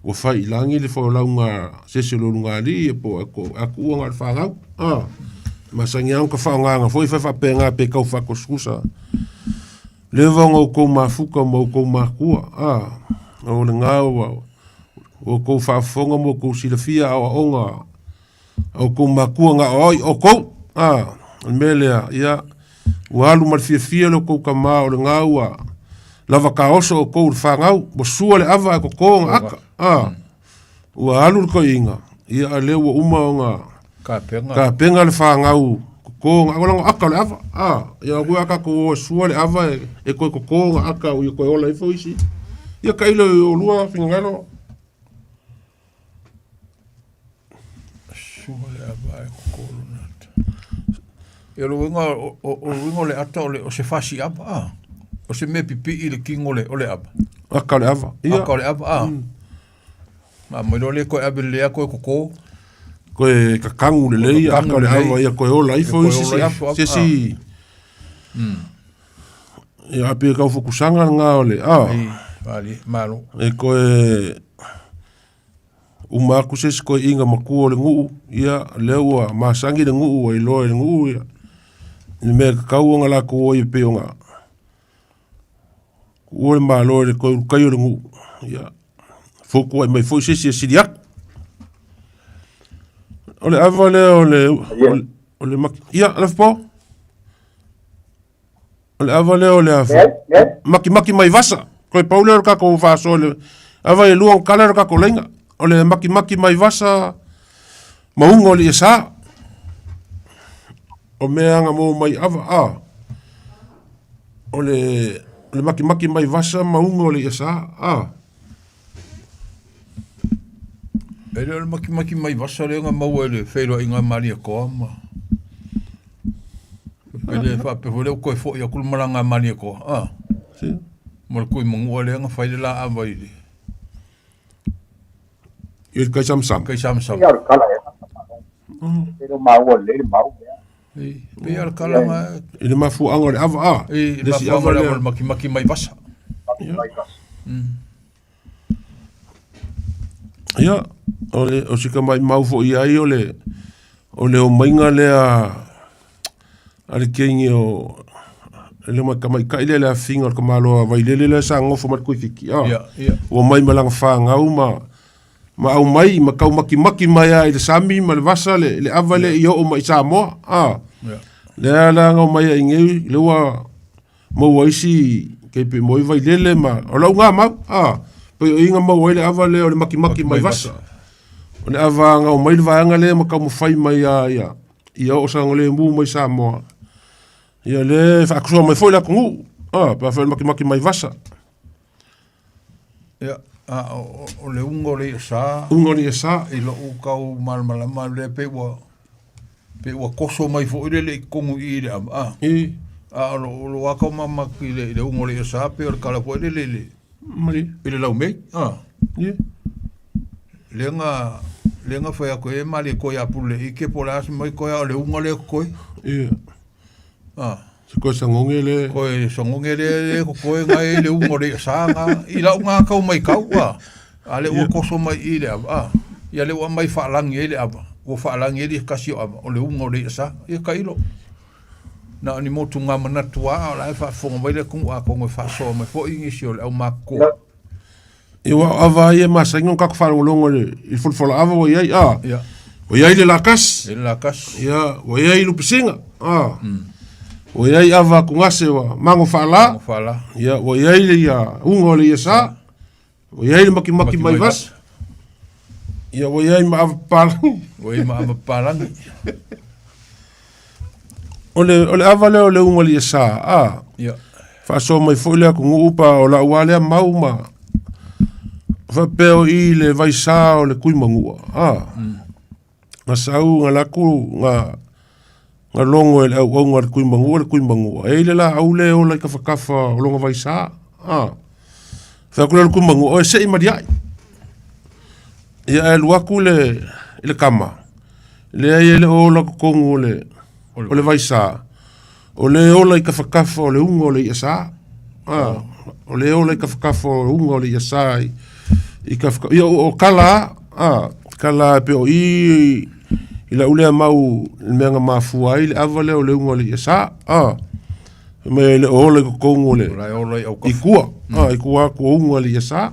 ua fai i lagi le folauga a se isi o le ulugalii po o atuua na o le fanau a masani lava ona faaaogaina foi fai faapena pe tau faatusatusa leva ona outou mafuta ma outou matua a o lena ua outou faafofoga ma outou silafia aoaoga a outou matua na aoao i outou a o le mea lea ia ua alu ma le fiafia lo outou tama o lena ua lava taoso outou i le fanau ua sua le ava ae toto ona aka a ua alu le toeaina ia a lea ua uma ona Tapena. tapena le fanau toto ona aka leaga o aka o le ava a ia aua a tatou o e sua le ava e, e toe toto ona aka ia toe ola ai foi isi ia tailo i olua finagalo. Sua le ava ae koko lona ata. Ia o le uiga o le uiga o le ata o le o se fasi ava a. O se mea pipii i le kino o le ava. Aka o le ava. Ia. Aka o le ava a. Ma mai loa lea toe ave lelei lava toe toto. Toe kakagu lelei aka o le ava ia toe ola ifo isi si ava. Se isi Ia pei e tau fukusaga lena o le a. Ei, malo. E toe uma atu se isi toeaiina matua o le nuu, ia lea ua masani le nuu ua iloa e le nuu ia le mea e tatau ona latou o ai e pei ona tuua le Malo i le toe ulutaia o le nuu, ia fotuai mai foi se isi e sili atu. O le ava lea o le, o le, ia, Lefipo? O le ava lea o le afu. Makimaki mai vasa. Toe pau lea o le tatou faasoa le ava e lua o kala le tatou laina. O le makimaki mai vasa mauga o le iesa. O mea aga mo mai ava a. O le, le makimaki mai vasa mauga o le iesa a. E le o le makimaki mai vasa lea na maua i le feiloaiga a Malietoa ma pe le faapea foi lea ua toe foi atu le malaga a Malietoa a Si. ma le Tuimanua lea na fai le laava i le I le kaisamasama. kaisamasama. Ia o le kala ea. E le o maua lelei le mau lea. E pei o le kala na I le mafuaaga o le ava a. I le Le isi ava mafuaaga o le lea. ava o le makimaki mai vasa. Ia. Mai vasa. Ia, o le o si tamaimau foi i ai o le o le omaiga lea a le keini o le tamaitai lea le afiga o le tamaloa Vailele lea sa nofo ma le Tuifiti a. Ia, ia. Ua omai ma lana fanau ma ma aumai ma taumakimaki mai lava i le sami ma le vasa le, le ava lea i oo mai i Samoa a. Ia. Lea la na omai ai nei, lea ua maua isi keipe moi Vailele ma o lau ngā mau a pei o i na maua ai le ava lea o le makimaki mai vasa. O le ava na omai le vaega lea ma taumafai mai a ia ia oo saogalemu mai Samoa. Ia le faasoa mai foi le atunuu a pe afai o le makimaki mai vasa. Ia, a o, o le uga o le i'a sa. Uga o le i'a sa. I lou tau malamalama lea pei ua pei ua toso mai foi lele i totonu i i le ava a. I. A o lo o lo a tau mamaki i le i le uga o le i'a sa pei o le kala foi lele i le Malie. i le laumei a. Ie. Lea na lea na fai atu ai e malie koe ia Pululeike po o le a se mai koe a o le uga lea koe. Ie. A. Se koe sagoge le. Koe sagoge le le koe nga e le uga o le i'a sa nga i lau nga kau mai kau a. A le ua koso mai i le ava a. Ia le ua mai faalangi ai le ava. Ua faalangi ai le kasi o ava o le uga o le i'a sa. Ia tailo. Na o ni motuga manatu a o la e faafofoga mai le atunuu atonu e faasoa mai foi nisi o le au matutua. Ia ua o ava ai e masani ona tatou faalogologo i le i le folafola ava ua i ai a. Ia. Ua i ai le lakasi. I le lakasi. Ia, ua i ai lupesina. A. Ua i ai ava atugase ua mago faala. Mago faala. Ia, ua i ai le ia uga o le ia sa. Ua i ai le makimaki mai vasa. Ia, ua i ai ma ava papalangi. Ua i ai ma ava papalangi. O le, o le ava lea o le uga o le ia sa, a. Ia. Faasoa mai foi le atunuu pa o lau lava lea mau ma faapea o i le vaisa o le Tuimanua, a. Na sau na laku na na logo e le auauna a le Tuimanua le Tuimanua. E i ai le laau lea e ola i tafatafa o lona vaisa, a. Fai atu lea o le Tuimanua, oe sei maliai. Ia ae alu atu le i le kama, leai e le o ola totonu o le o le vaisa. O le ola i tafatafa o le uga o le i'a sa. A, o le ola i tafatafa o le uga o le i'a sa i, i tafatafa. Ia, o, o kala a, a, kala e pei o i, i lau lea mau i le mea na mafua ai le ava lea o le uga o le i'a sa. A, fai mai e le o ola i totonu o le, O la e ola i autafa. i tua, a, i tua atu o uga o le i'a sa.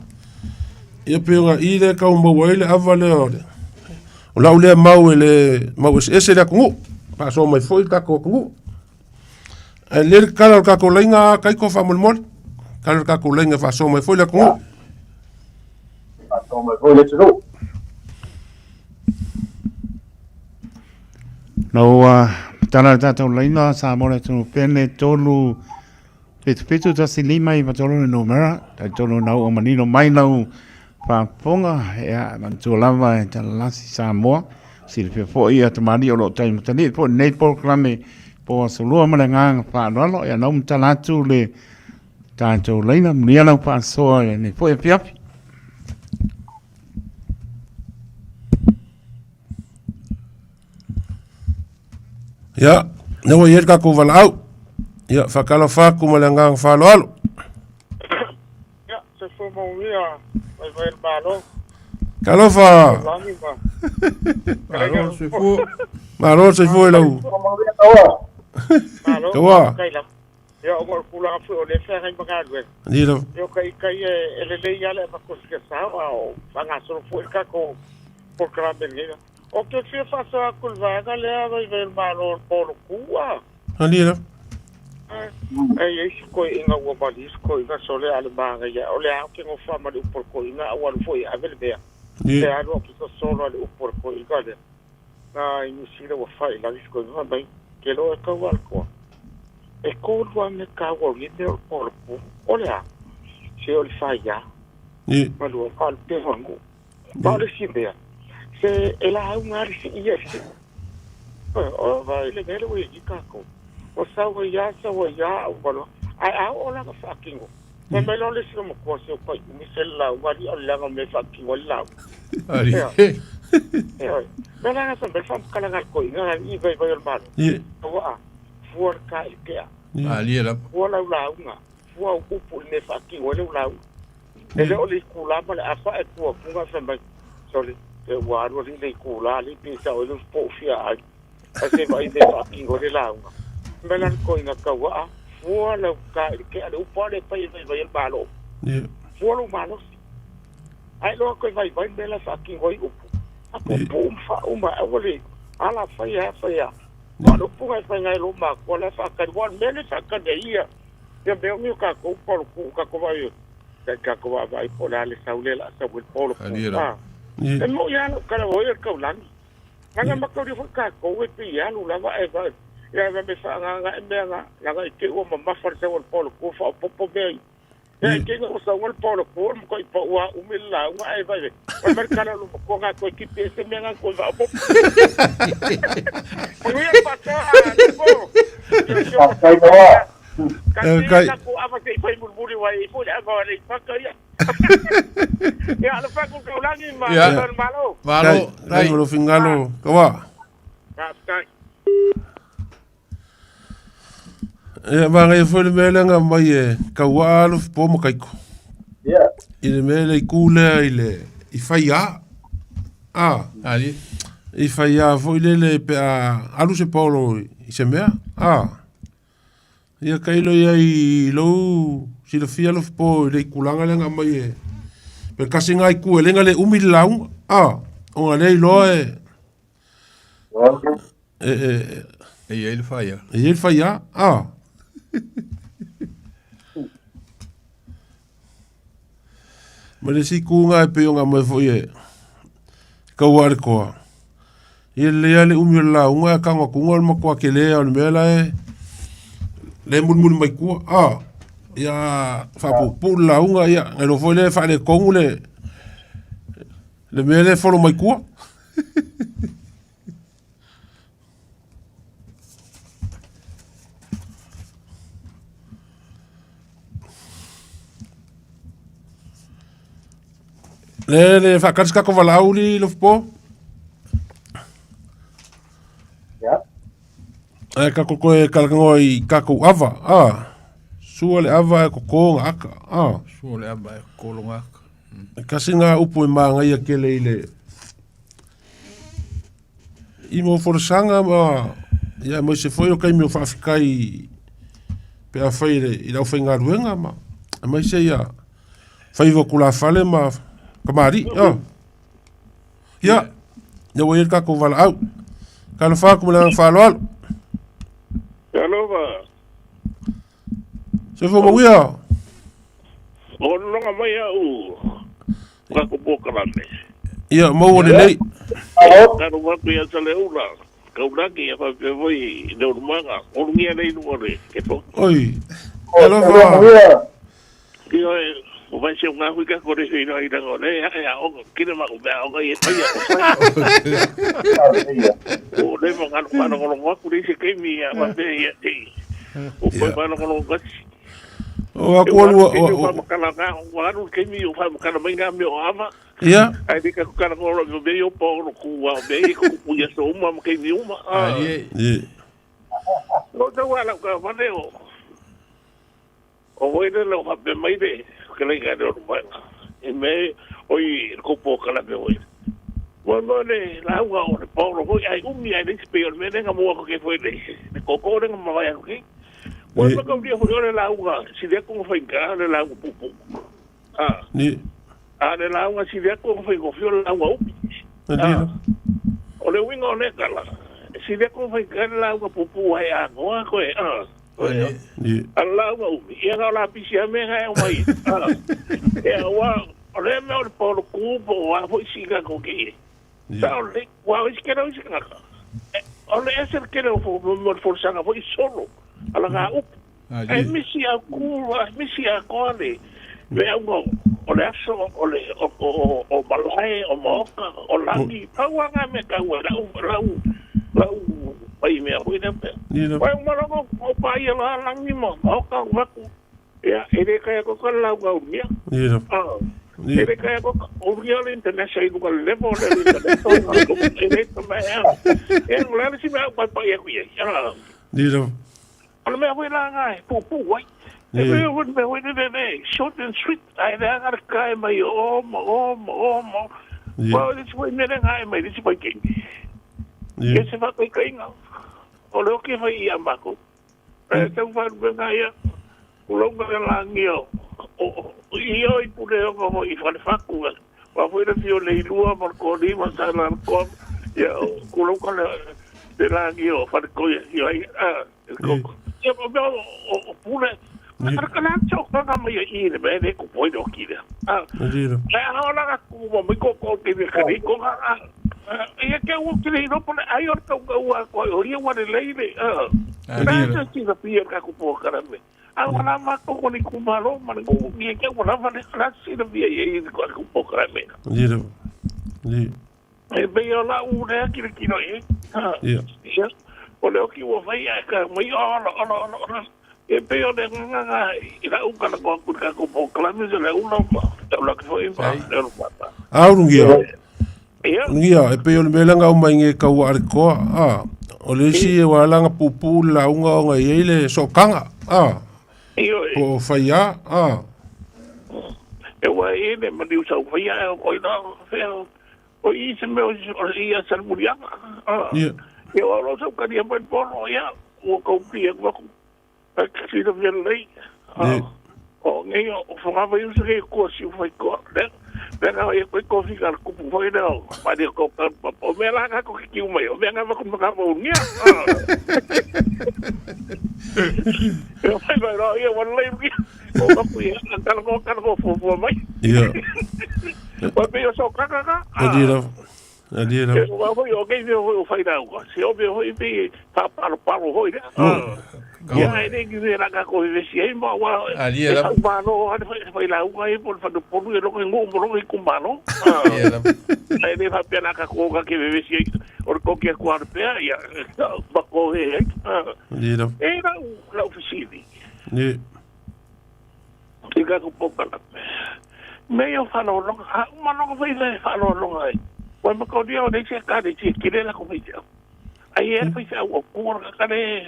Ia pei ona i lea e tau maua ai le ava lea o le, o lau lea mau e le mau eseese le atunuu, faasoa mai foi le tatou atunuu. Ae lelei le tatala o le tatou laina a Kaiko faamolemole, tatala le tatou laina e faasoa mai foi le atunuu. Faasoa mai foi le atunuu. Na ua tatala le tatou laina Samoa le atunuu pene 3 77 15 93 le numera, talitonu na ua manino mai lau faafofoga, ia, manatua lava e talalasi Samoa, Silafia foi ia tamalii o lo o taimatalii foi lenei polokalame po aso lua ma le agaga faaaloalo. Ia na ua matala atu le tatou laina, manuia lau faasoa i lenei foi afiafi. Ia, lea ua i ai le tatou valaau. Ia, faatalofa atu ma le agaga faaaloalo. Ia, soifua manuia vaivai le Malo. Talofa! Lagi ma. Malo soifua. Malo soifua i lau. Malo. Taua. Kai lava. Ia, ona o le tulaga foi o lea e feagai ma galuega. Ni lava. Ia, o ka ita ia e lelei lava le avatu o sina sao, a o faagasolo foi le tatou polokalame i lenei vaega. Ou te fia faasoa atu i le vaega lea vaivai o le Malo o le Poloku, a. Ani lava. E i ai si toeaina ua mali si toeaina sole a le manaia, o le a ou te nofo lava ma le upu a le toeaina a ua alu foi e ave le mea. Pe alu au te sosolo a le upu a le toeaina lea. Na i Niu Sila ua fai i lagi si toeaina fai mai, ke loa e tau a le toa. E tolu lava mea taua o lenei mea o le poloku. O le a? Se o le faiā, ma lua, a o le pefa o le nuu. Ma o le isi mea, se e lauga lava le sii ia i le sii. O vai le mea lea ua i ai nei tatou. Ua sau ai lava, sau ai lava, ua loa. Ae a oo la ina faatino, fai mai loa le isi loomatua, se ua pai umi se le lauga, alii, o le leaga o le mea e faatino ai le lauga. Ioe. Mea la na fai mai le faamatalaga a le toeaina, alii vaivai o le Malo, aua fua le ta i le tea, fua lau lauga, fua au upu i le mea e faatino ai lau lauga. E le o le itula ma le afa ae tu atu ga fai mai, Sole, pe ua alu alii le itula alii pe sao ai le po o fia ai. Ae se vaai mea faatino ai le lauga. Fai mai la le toeaina tauaa, fua lau ta i le tea, le upu lava lea e fai e vaivai ai le Malo. Fua lou malosi. Ae iloa toe vaivai le mea la e faatino ai upu. A puupuu ma faauma, aua le ala fai a fai a. Aua o le upu na e fai nai lou matua la e faatali, aua o le mea lea e faatali ai ia, ia mea o tatou poloku, tatou vaai, tatou vaavaai po o le a le sau lea o le a sau ai le poloku. E moni lava lau tala ua i le taulagi. Leaga mataulia foi tatou e pei e alu lava ae vaai, ia me faaagaaga mea na, leaga i te i ua mamafa le sau a le poloku faaopoopo mea ia. Ia, i te i ua sau le poloku, o le matuai pau lava umi le lauga ae vaai, fai mai le tala a lou matua na toe tipi ai se mea na toe faaopoopo. Manuia le faasoa Niko. Faafetai Noa. Tasi tatou ava se i fai mulimuli aua e i ai foi le ava a Aleipata ia. Ia, alofa atu i le taulagi ma le Malo. Malo. Dai mo lou finagalo, Kaua. Faafetai. Ia, manaia foi le mea lea na aumai e Kauaa Alofi po ma Kaiko. Ia. I le mea lea i ku lea i le i Faiā. A. Ali. I Faiā foi lele pe a alu se paolo i se mea. A. Ia tailo i ai i lou silafia Alofi po i le itulaga lea na aumai e pe tasi lena itu e le na le umi le lauga. A. Ona lea iloa e e e E i ai le faia. E i ai le faia. A. Ma le isi itu lena e pei ona aumai foi e Kaua a le Toa. Ia lelei lava le umi o le lauga ae tago atu o le matua tele lava o le mea la e lea e mulimuli mai tua. A. Ia faapuupuu le lauga ia na iloa foi lea e faaletonu le le mea lea e folo mai tua. Le le faakali se tatou valaau li Lofipo. Ia. Ae tatou toe talanoa i tatou ava. Ah. Sua le ava e koko ga aka. Ah. Sua le ava e koko loga aka. E tasi lena upu e manaia tele i le i mo folasaga ma ia aemaise foi o taimi o faafetai pe afai i le aufaigaluega ma aemaise ia faiva tulafale ma kamali'i. Ia, lea ua i ai le tatou valaau. Talofa atu ma le agaga faaaloalo. Talofa. Soifua manuia. O lologa mai au tatou polokalame. Ia, maua lelei. Talofa atu ia Saleula, Taulagi ia faapea foi i Leulumaga, olugia lea i luga o le kepo. Oi, talofa. Ioe. O vai se unga hui ka kore hui no ira o le e a o kile ma o mea o e pai o o le mo ngalo ngalo ngalo ngalo ku se ke mi a ma pe ia te o pa pa ngalo ngalo O aku alu o o kala nga o alu ke mi o fa kala mai nga mi o ava Ia. Ai de ka kala ngalo o me o pa o ku wa me ku ku ia so uma ma ke mi uma. Ia. O te wala ka ma o O wai le lau faapea mai le fetalaiga lea o Lumaega, i mea oi le kopo o Kalape foi. Ua mo le lauga o le paolo foi ai umi ai leisi pei o le mea lea na mua atu kei foi le le koko lea na mavae atu kei. Ua Ni. mataulia foi o le lauga sili atu ona faigata o le lauga puupuu. A, Ni. a le lauga sili atu ona faigofie o le lauga umi. Ni. A, o le uiga o lea tala, e sili atu ona faigata le lauga puupuu ae anoa koe, a. Ni. A lauga umi, ia na o lapisi lava mea na e aumai. A, ia ua, o lea mea o le paolo ku po o a foi sina ko ke ie. Sa o le, ua o isi kele o isi kanaka. E, o le ese le kele o fo, mo le folasaga foi solo, ala ngā upu. E misi a ku, a misi a koa le, le auga o le aso, o le, o, o, o malae, o maoka, o lagi, pau lava ngā mea taua, lau, lau, lau pai mea foi lea pea. Ni lava. Wai uma logo o paia la langi ma maoka o maku. Ia, e le kaya ko ka lau ngau nia. Ni lava. Ah, Ni. e le kaya ko ka o ria le international i luga level le international. E le ka mea. E ngula le si mea pai pai aku ia. Ah. Ni lava. O le mea foi la nga e pupu ai. E Ni. mea foi mea foi le le short and sweet. Ai le anga le kai mai o ma o ma o ma. Ni. Wa le si foi mea le ngai mai le si foi kei. Ni. E se whakaikainga. O le oke whai i a mako. E tau wharupenga ia. Kulonga le langi o. O i o i pure o ngā i whare whaku. Wa foi le fio le ilua ma le kōni ma sa la le koa. Ia kulonga le le langi o whare koia. Ia ai a le koko. Ia o mea o o pure. Ni. Ara ka la tau kanga mai i le mea le ku poi no ki le. Ah. Ni lava. Ai a ola ka ku mo mai ko ko te me kari ko nga. Ia ke u ki le no pone ai o tau ka ua ko o ia wa le leile. Ah. Na se ti na pia ka ku po kara me. A wala ma ko ko ni ku malo ma ko ni ke wala ma le la si na pia ia i ko ku po kara me. Ni lava. Ni. E be o la u le ki le kino e. Ah. Ia. Ia. O le oki ua fai a ka mai ola ola ola ola. E pe o le nganga nga i la uka la koa kuri ka ko po kalami se le ula ma. Tau la ki foi ma le ulu papa. A urungia. Ia. Urungia, e pei o le mea lea na aumai nge kaua a le koa, a. O le isi e ua ala na puupuu le lauga ona e i ai le sookaga, a. Ioe. Po o faiā, a. E ua e le maliu sau faia e o koina fea o i se mea o i a Salmuliaga. A. Ia. Ia ua lo sau karia mai polo ia ua kau pia ku aku. A ki sila fia lei. A. Ni. O ngei o whakawai usa kei kua siu whai koa. Le, le ngā ia koe kofi ka kupu whai leo. Mai le ko ka o mea la ngā ko ki umai. O mea ngā waku maka maungia. E o whai mai rā ia wan lei ruki. O maku ia kala ko kala ko fua mai. Ia. Wa pe o so kaka ka. Ali lava. Ali lava. E o whai o kei mea hoi o whai rau ka. Se o mea hoi pe tā paro paro hoi le. Ia e le ki mea raka ko vesi ai ma wa. Ali E lava. sau malo hane whai whai lau ka e po le whanu ponu e longa ngu mo longa i kumalo. Ia lava. E le whapea naka ko ka ke vesi ai. O le koki a kuare pea ia. Ma ko he ai. Ali lava. E lau lau fisili. Ni. I ka ku pokala. Me o whanolonga. Ha umalonga whai le whanolonga ai. Wai makaonia o nei se kare ti kire la ko whai te au. Ai e whai te au o kura ka kare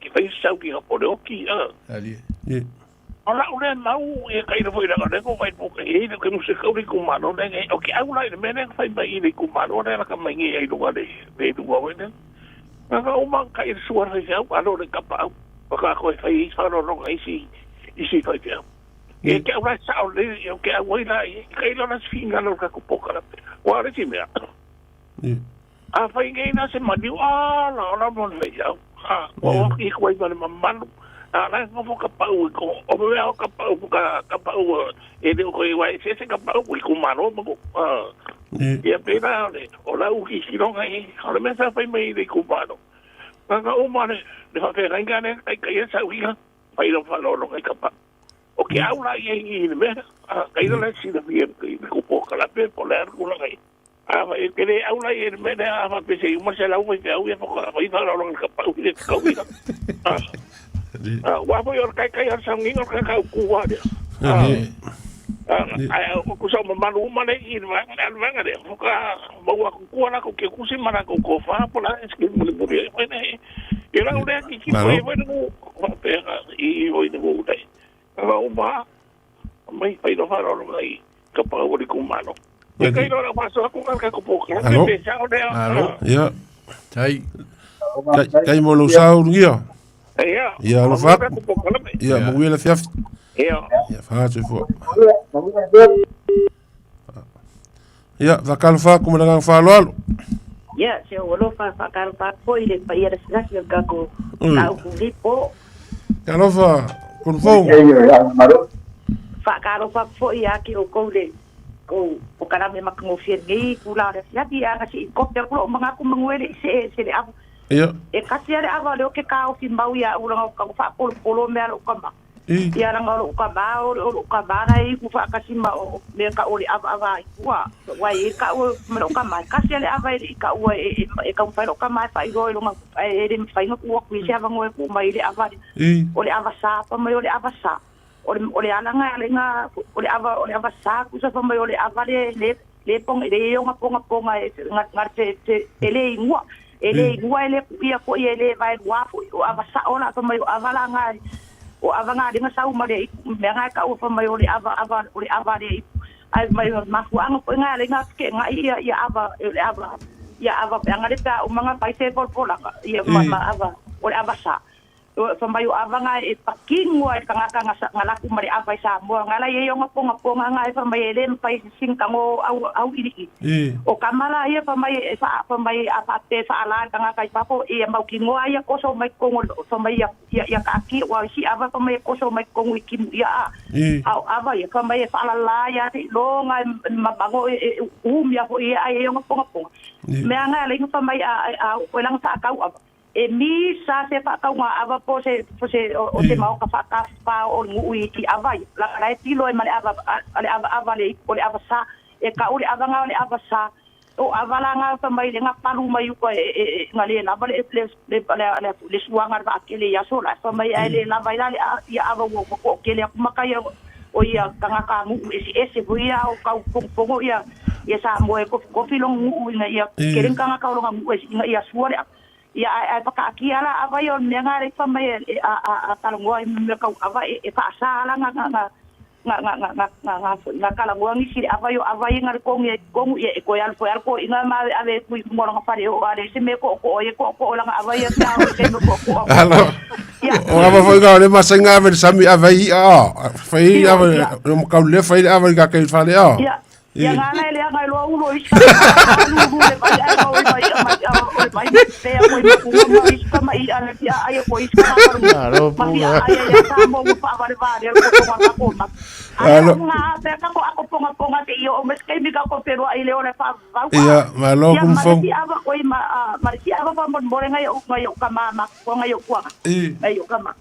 ki whai sau ki hapore oki. Ali. Ni. O la ule mau e kai le foi la le ko whai poka e le ke muse kauri ku malo le ngai. O ki au lai le mene whai mai i le ku malo le la ka mai ngi ai lunga le le lunga wai le. Nga ka uma kai le suara whai te au alo le kapa au. Waka koe whai i whanolonga isi isi whai te au. E ke au lai sao le e ke au ai la e kai lona sfinga lo ka kupoka la. Wa le ti mea. Ni. A whai ngai na se maniu a la ola mo le au. A o o ki koe ma le mamalu. A la ngofo ka pau i ko o mea o ka pau ka ka pau e le ko i wai se se ka pau i ku maro mo ko. A Ni. ia pena le o la u ki silonga i o le mea sa whai mai i le ku maro. Nga nga uma le le whawhenga ne kai kai e sau hika. Whai lo whalolo kai ka pau. O ke au la ia i le mea, a kaila la silafia i le kupo kalape po le alu la kai. A fa e kele au la ia i le mea lea, a fa pe se uma se lau fai feau ia fa fa i fa la ka pau i le kau i la. A wa foi o kai kai o saungi o kai kau ku wa lea. A o ku sa mamalu uma le i le vaega le vaega le foka maua ku ku ala ku ke kusi mana ku ko fa po la ski muli muli e foi nei. I lau lea ki ki foi foi nu fa pe i foi nu dai. Ka uma mai fai no fa ro ngai ka pa o ku malo. E kai ro fa so ku ka ka po ka pe sa o lea. Alo. Ia. Tai. Kai mo lo sau ngia. Ia. Ia lo fa. Ia mo wela fiaf. Ia. Ia fa tu fo. Ia, fakalofa atu ma le agaga faaaloalo. Ia, se o alofa faakalofa atu foi i le paia lasilasi o le tatou mataupu i lenei po. Talofa, Konfou. Faakalofa atu foi ia te outou le kou polokalame matagofie lenei itula o le afiafi, ana se i kope atu lou manatu manu e le i see se le ava. Ia. E kasi a le ava o lea ou te taofi mau ia au leaga o faapolopolo mea a lou tama. Ia leaga o lou tama o lou tama la e iu faatasi ma o mea tau o le avaava ai tua. Aua e i ai tau ma lou tama, e kasi lava le ava e le i taua e taumafai lou tama e faailoa i lona ae e le mafai ona tuu atu i se avanoa e tuu mai ai le ava lea. O le ava sa fai mai o le ava sa. O le o le ala lena o le ava o le ava sa tusa fai mai o le ava lea le le poga le i ona pogapoga e ga te te e le igoa. E le igoa e le kuʻia foi e le vaelua foi o ava sao la fai mai o ava la ga o ava ga le ga sau ma le mea ga e taua fai mai o le ava ava o le ava le ae mai o le mafuaaga foi ga le ga fekeegai ia ia ava o le ava ia ava pe aga le pe a uma ga fai se polopolaga ia ma ma ava o le ava sa. Fai mai o ava nga e patino ai le tagata nga laku ma le ava i Samoa nga la i ai ona pongaponga nga e fai mai e le mafai sing tango au au iliili. O kama la ia fai mai e faa fai mai a faape faala le tagata i fafo ia mautinoa ia koso mai totonu fai mai ia ia ia kaatia ua isi ava fai mai e koso mai totonu i timu ia a a o ava ia fai mai e faalala ia seiloga e mamago e umia foi ia ai ona pongaponga. Mea nga e alai fai mai a a o lana faatau ava. E misa se faatauga ava po se po se o se maoka faatafafao o le nuu i ki ava ia. Laga la e tilo ai ma le ava a le ava ava le o le ava sa. E kau le ava nga o le ava sa. O ava la nga fa mai le nga palu mai uka e e e nga le lava le le le le le le suaga le vaakele i aso la. Fa mai ae le lava ai la le ia ava ua ua toatele atu ma kai o ia tagata nuu eseese foi ia o tau fogofogo ia ia Samoa e kofikofi lona nuu ina ia kele ni tagata o lona nuu ina ia sua le ava. Ia ae ae pakaakia la ava ia o le mea nga le fa mai e a a a talanoa i mea tau ava e e faasa la nga nga nga nga nga nga nga nga nga foi nga talanoa nisi le ava ia o ava ia nga le kogi ai totonu ia e toe alu foi a le toeaina ma ave ave atu i luga o lona fale o a leai se mea e tootoo ai e tootoo lana ava ia pe a oo i le taimi o tootoo atu Alo. ia O ava foi nga o le masainga ave le sami ava i a. Fai Io, ava ia. le makau le fai le ava i ka kai fale a. Ia, Ia ngana e leaga e loa ulo isi ka lulu le vai ae mau i mai mai o le vai pe a koi mapunga ma isi ka mai a le fia ai ko isi ka Malo ma fia punga. ai ai sa mo mo fa vale vale ko ko ka ko ma ai Alo. nga pe ka ko ako ponga ponga te io o mes kai mi ka ko pero ai le ole fa vau Ia, malo ia ma le kumfong. fia ava koi ma ma le fia ava fa mo mo le ngai o ngai o ka ma ma ko ngai o kuanga I. ngai o ka ma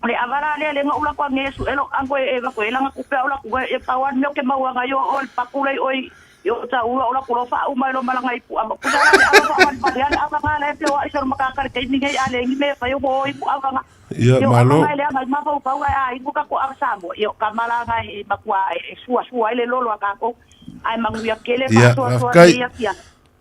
Le ava la lea le nga ula kua nge su elo ango e eva koe langa kupea ola ku e pau an mea ke maua nga yo o le paku lei oi yo ta ula ola ku lo fa uma lo malanga ipu ava ku la le ava fa wan pa le ava nga le pe wa iso makaka le kai minge ale ngi me fa yo mo ipu ava nga Ia, yo ava malo. nga le anga ma fau fau a ipu ka ko ava sa mo yo ka malanga e makua e sua sua ile lolo a ka ko ai manguia kele fa Ia, sua sua faafetai. ia kia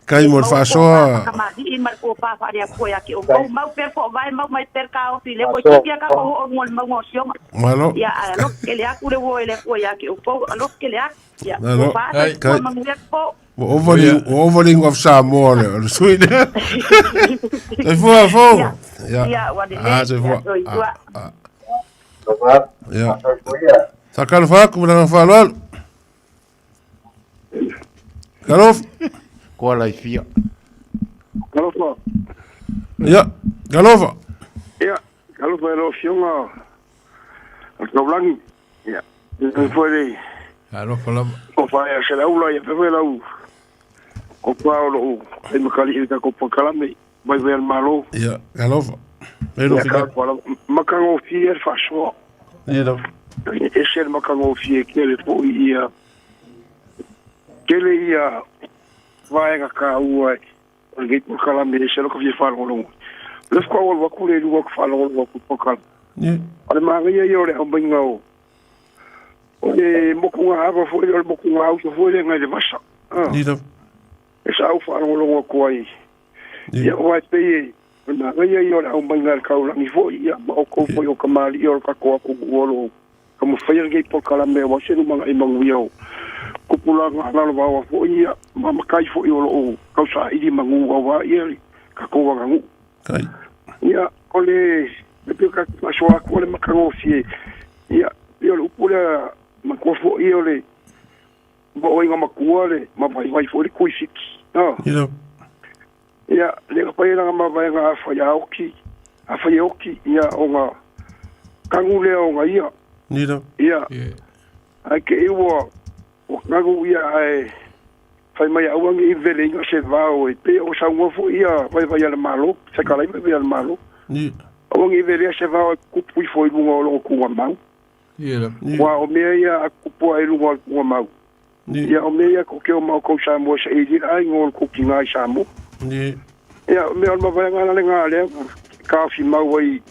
Kai E mo le mau ko faasoa. faakamalii ma le kopa faaleatua ia te outou. Mau pea foavae, mau mai pea le taofi lea koe tipi a ka ko hoonua le mauga o Sioga. Malo. Ia ae alofa kele atu le uo e le Atua ia te outou, alofa kele atu. Ia Malo. kopa asa Ai. tua Kai. manuia po. Ua ova le ua ova le igoa Samoa le o le sui lea. Soifua fou. Ia. Ia. Ia ua lelei. Ah, soifua. Ia soifua. Ah, ah. Ia. Faatalofa atu ma le agaga faaaloalo. Talofa. Koa laifia. Talofa. Ia, talofa. Ia, talofa e lau Afioga o Taulagi. Ia, e foi le Alofa lava. tofa ia Seleula, ia faapea foi lau kopa o lou taimakali'i i le tatou polokalame mai vai a le Malo. Ia, talofa. Mai lou Ia, finagalo. talofa lava. Matagofie le faasoa. Ia lava. Ese le matagofie tele foʻi ia tele ia vaega taua o lenei polokalame ese loka fia faalogologo. O lea faatoa ou alu atu le lua ou te faalogologo atu i le polokalame. O le manaia ia o le aumaiga o o le motugaava foi lea, o le motugauta foi lea nai le vasa. E sa ou faalogologo atu ai. Ia, aua e pei e o le manaia ia o le aumaiga e le taulagi foi, ia, ma outou foi o kamali'i o le tatou atunuu o lo o taumafaia lenei polokalame aua se lumanai manuia o tupulaga lalovaoa foi, ia, ma matai foi o lo o tausaili manu aua ia le tatou aganuu. Ia, o le e pei o tatou faasoa atu o le matagofie, ia, pei o le upu lea matua foi o le maoaiga matua le ma vaivai foi le tuifiki. Ia, le fai lana mavaega a fai a oti, a fai e oti, ia, ona tanu lea ona ia. Ia, ae te i ua tanu ia ae fai mai aua ne i veleina se vao e pei ona saunoa foi ia vaivai a le Malo, fetalai vaivai a le Malo. Aua ne i velea se vao e tutupu ifo i luga o lona tugamau. Aua o mea ia a tutupu ae i luga o le tugamau, Ia, o mea ia tou te o ma outou Samoa se i lila aiga o le tou tina i Samoa. Ia, o mea o le mavaega la lena lea ua taofi mau ai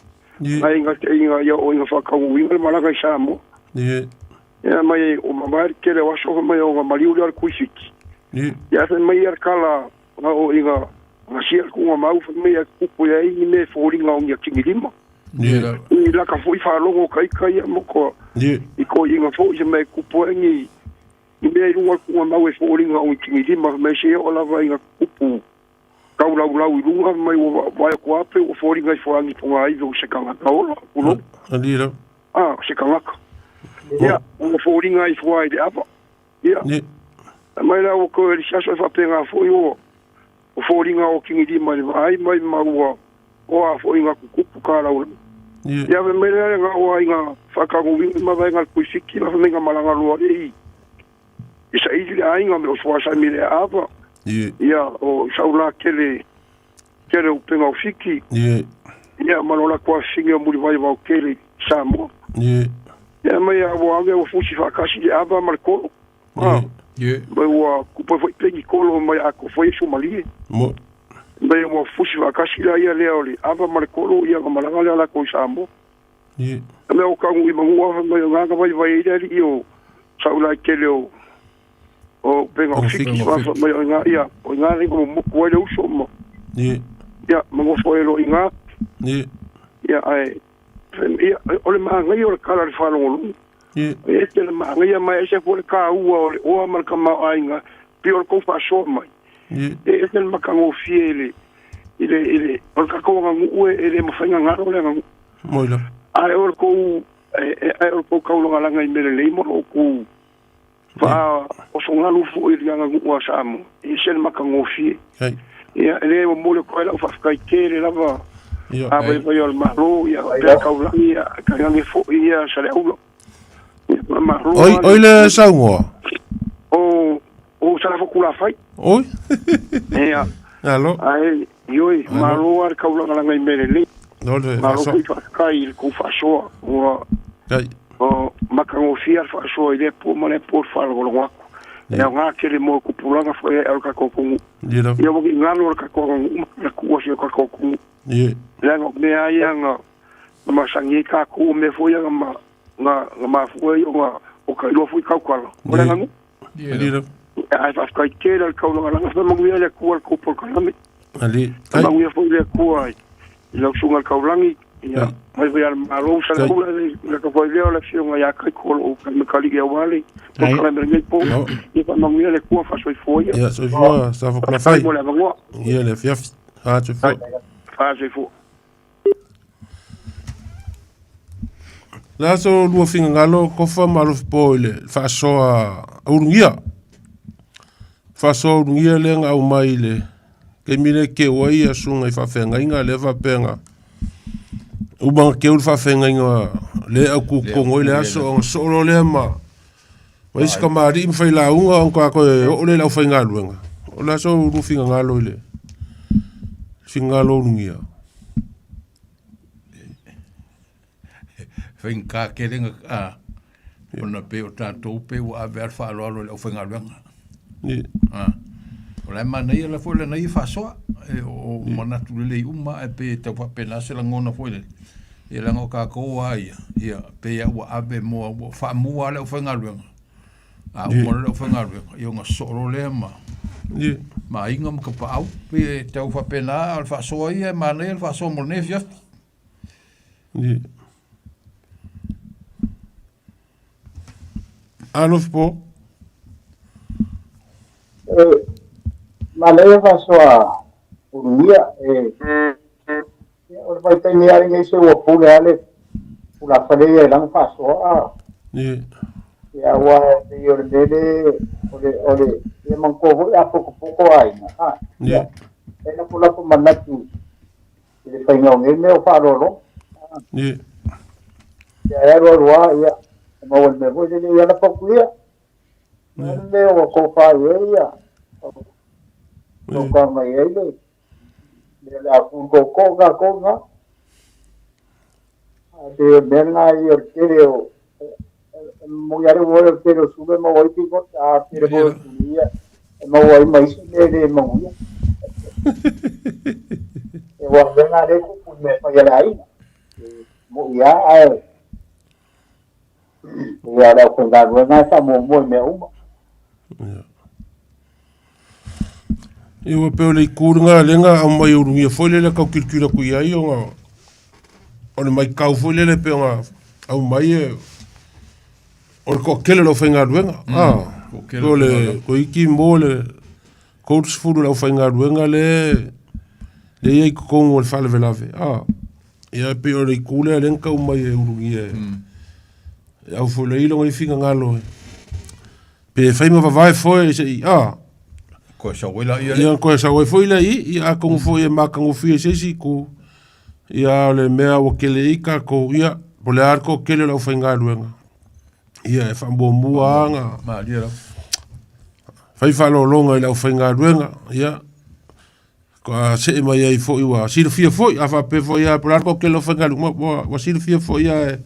aiga te iga ia o iga faataunuuina le malaga i Samoa. Ia, mai o mavae le tele o aso fai mai o ga maliu lea o le Tuifiti. Ia, fai mai ia le tala na o iga gasia le tuuga mau fai mai ia tupu ia ai ni mea e foliga o ni atigilima. I laka foi faalogo ka ika ia mo ko i ko inga foi se mea kupu ai ni ni mea i luga o le tuuga mau e foliga o ni tigilima mai se oo lava ina kupu taulaulau i luga mai ua vaai atu lava pei ua foliga ifo agi pogaive o se tagata ola tulou. Ah, se tagata. Ia, ua foliga ifo lava i le ava. Ia, mai la ua toe le aso e faapena foi ua o foliga o tigilima i le vaai mai ma ua oa foi ina tutupu kalaulau. Ia fai mai lea na oa ina faataunuuina le mavaega a le Tuifiti ma fai mai na malaga loa i i saili le aiga me o suasami le aava. Ia o sau la tele tele upega o Fiti. Ia ma lo latou afifine o Mulivaivao tele i Samoa. Ia mai a ua ave ua fusi faatasi le ava ma le kolo. Mai ua kupa foi peni kolo mai a ko foi sumalie. Mai ua fusi faatasi la ia lea o le ava ma le kolo ia na malaga lea latou i Samoa. Mea o kagu i manua mai o nganga vai vai i le alii o saulai tele o o upega o Fiti fa mai o ngā ia o ngā ringa mo moku ai le uso ma ia ma ngofo e lo i ngā ia ae ia o le maangaia o le kala le faalogologo e te le maangaia mai ese foi le kāua o le oa ma le tamaoaiga pei o le tou faasoa mai e ese le matagofie i le i le i le o le tatou aganuu e le mafai ona galo le aganuu ae o le tou ae o le tou taulagalaga i mea lelei ma lo outou faaosogalu foi i le aganuu a Samoa, e ese le matagofie. Ia, e le momoli atu ai lau faafetai tele lava a vaivai o le Malo, ia pea taulagi, ia tainane foi ia Saleaula. Ia, malo. Oi, oi le saunoa. O, o Salafo Tulafai. Oi. Ia. Alo. Ae, ioe, malo lava le taulagalaga i mea lelei. Malo foi faafetai i le tou faasoa. Ua o matagofie le faasoa i lea po ma lea po le faalogologo atu. E aoga tele mo le tupulaga foi o le tatou atunuu. Ia ua galo le tatou aganuu ma le tuua si o tatou atunuu. Leaga o mea ia na masani ai tatou, o mea foi ia na mafua ai ona o tailoa foi tautala. O le aganuu. Ae faafetai tele le taulagalaga, faamanuia le Atua i le tou polokalame. Faamanuia foi le Atua i lau susuga i le Taulagi, ia vaivai a le Malo, Saleaula, le tafai lea o le afioga ia Kaiko o lo o taimakalii aua le polokalame lenei po. Ia faamanuia le Atua faasoifua ia. Ia soifua, sa fakulafai. Mo le avanoa. Ia le afiafi. Faasoifua. Faasoifua. Le aso lua finagalo kofa ma alofi po i le faasoa ulugia. Faasoa ulugia lea na aumai i le taimi lea keu ai ia susuga i faafeagaiga lea faapea na uma na keu le faafeagaiga lea e aututotogo ai le aso ona soo loa lea ma ma isi kamali'i ma failauga ona toe toe oo lea i le aufaigaluega. O le aso lua finagalo i le finagalo ulugia. Faigata tele na Ona pei o tatou pei ua ave lava le faaaloalo i le aufaigaluega. Ah. O la e manaia la foi lana ia faasoa. E, o manatu lelei uma ae pei e tau faapena se lagona foi lele. Ia leaga o tatou lava ia, ia pei lava ua ave mo ua faamua lava le aufaigaluega. A uma loa le aufaigaluega, ia ona sosoo loa lea ma ma aiga ma tapaau. Pei e tau faapena, a o le faasoa ia e manaia le faasoa mo lenei afiafi. Alofa po. E manaia faasoa ulugia e o le vaitaimi lava lenei se ua pule lava le tulafale ia i lana faasoa a. Ia aua e pei o le mea le o le o le ia manatua foi a potopoto aiga a. Ia e lapolako manatu i le faiga o nei mea o faaaloaloga. Ia e alu alu lava, ia, e maua i le mea foi lele, ia lafo atu ia. O le mea ua tofa i ai ia, tofa mai ai le, le le a pūtōtō tātou na. Ae pei o le mea lena ia o le tele o, e moni lava le uo o le tele o sulu e maua ai pigota, a tele foi o sulu ia e maua ai ma isi mea e le manuia. E ua mea lena lea e tupu i mea e fai a le aiga. E moni lava ae pei lava o le aufaigaluega e faamuamua i mea uma. Ia ua pei o le itu lena lea na aumai e ulugia foi lele tau tilotilo atu i ai ona o le maitau foi lele pei ona aumai e o le toatele o le aufaigaluega. Toatele O le toeitiiti mo le 30 o le aufaigaluega lea lea e i ai i totonu o le faalavelave. Ia e pei o le itu lea lea na tau mai e ulugia e au foi lea i lona finagalo Pe fai ma vavae foe se i a. Koe sau ai laia lea. Ia koe sau ai foi lea i, ia atonu foi e matagofie i se isi itu. Ia o le mea ua tele ai tatou, ia po o le a le toatele o le aufaigaluega, ia e faamuamua lava ona Malie lava. fai faaaloaloga i le aufaigaluega, ia faatoa see mai ai foi ua silafia foi, a faapea foi lava po o le a le toatele o le aufaigaluega, ua silafia foi lava e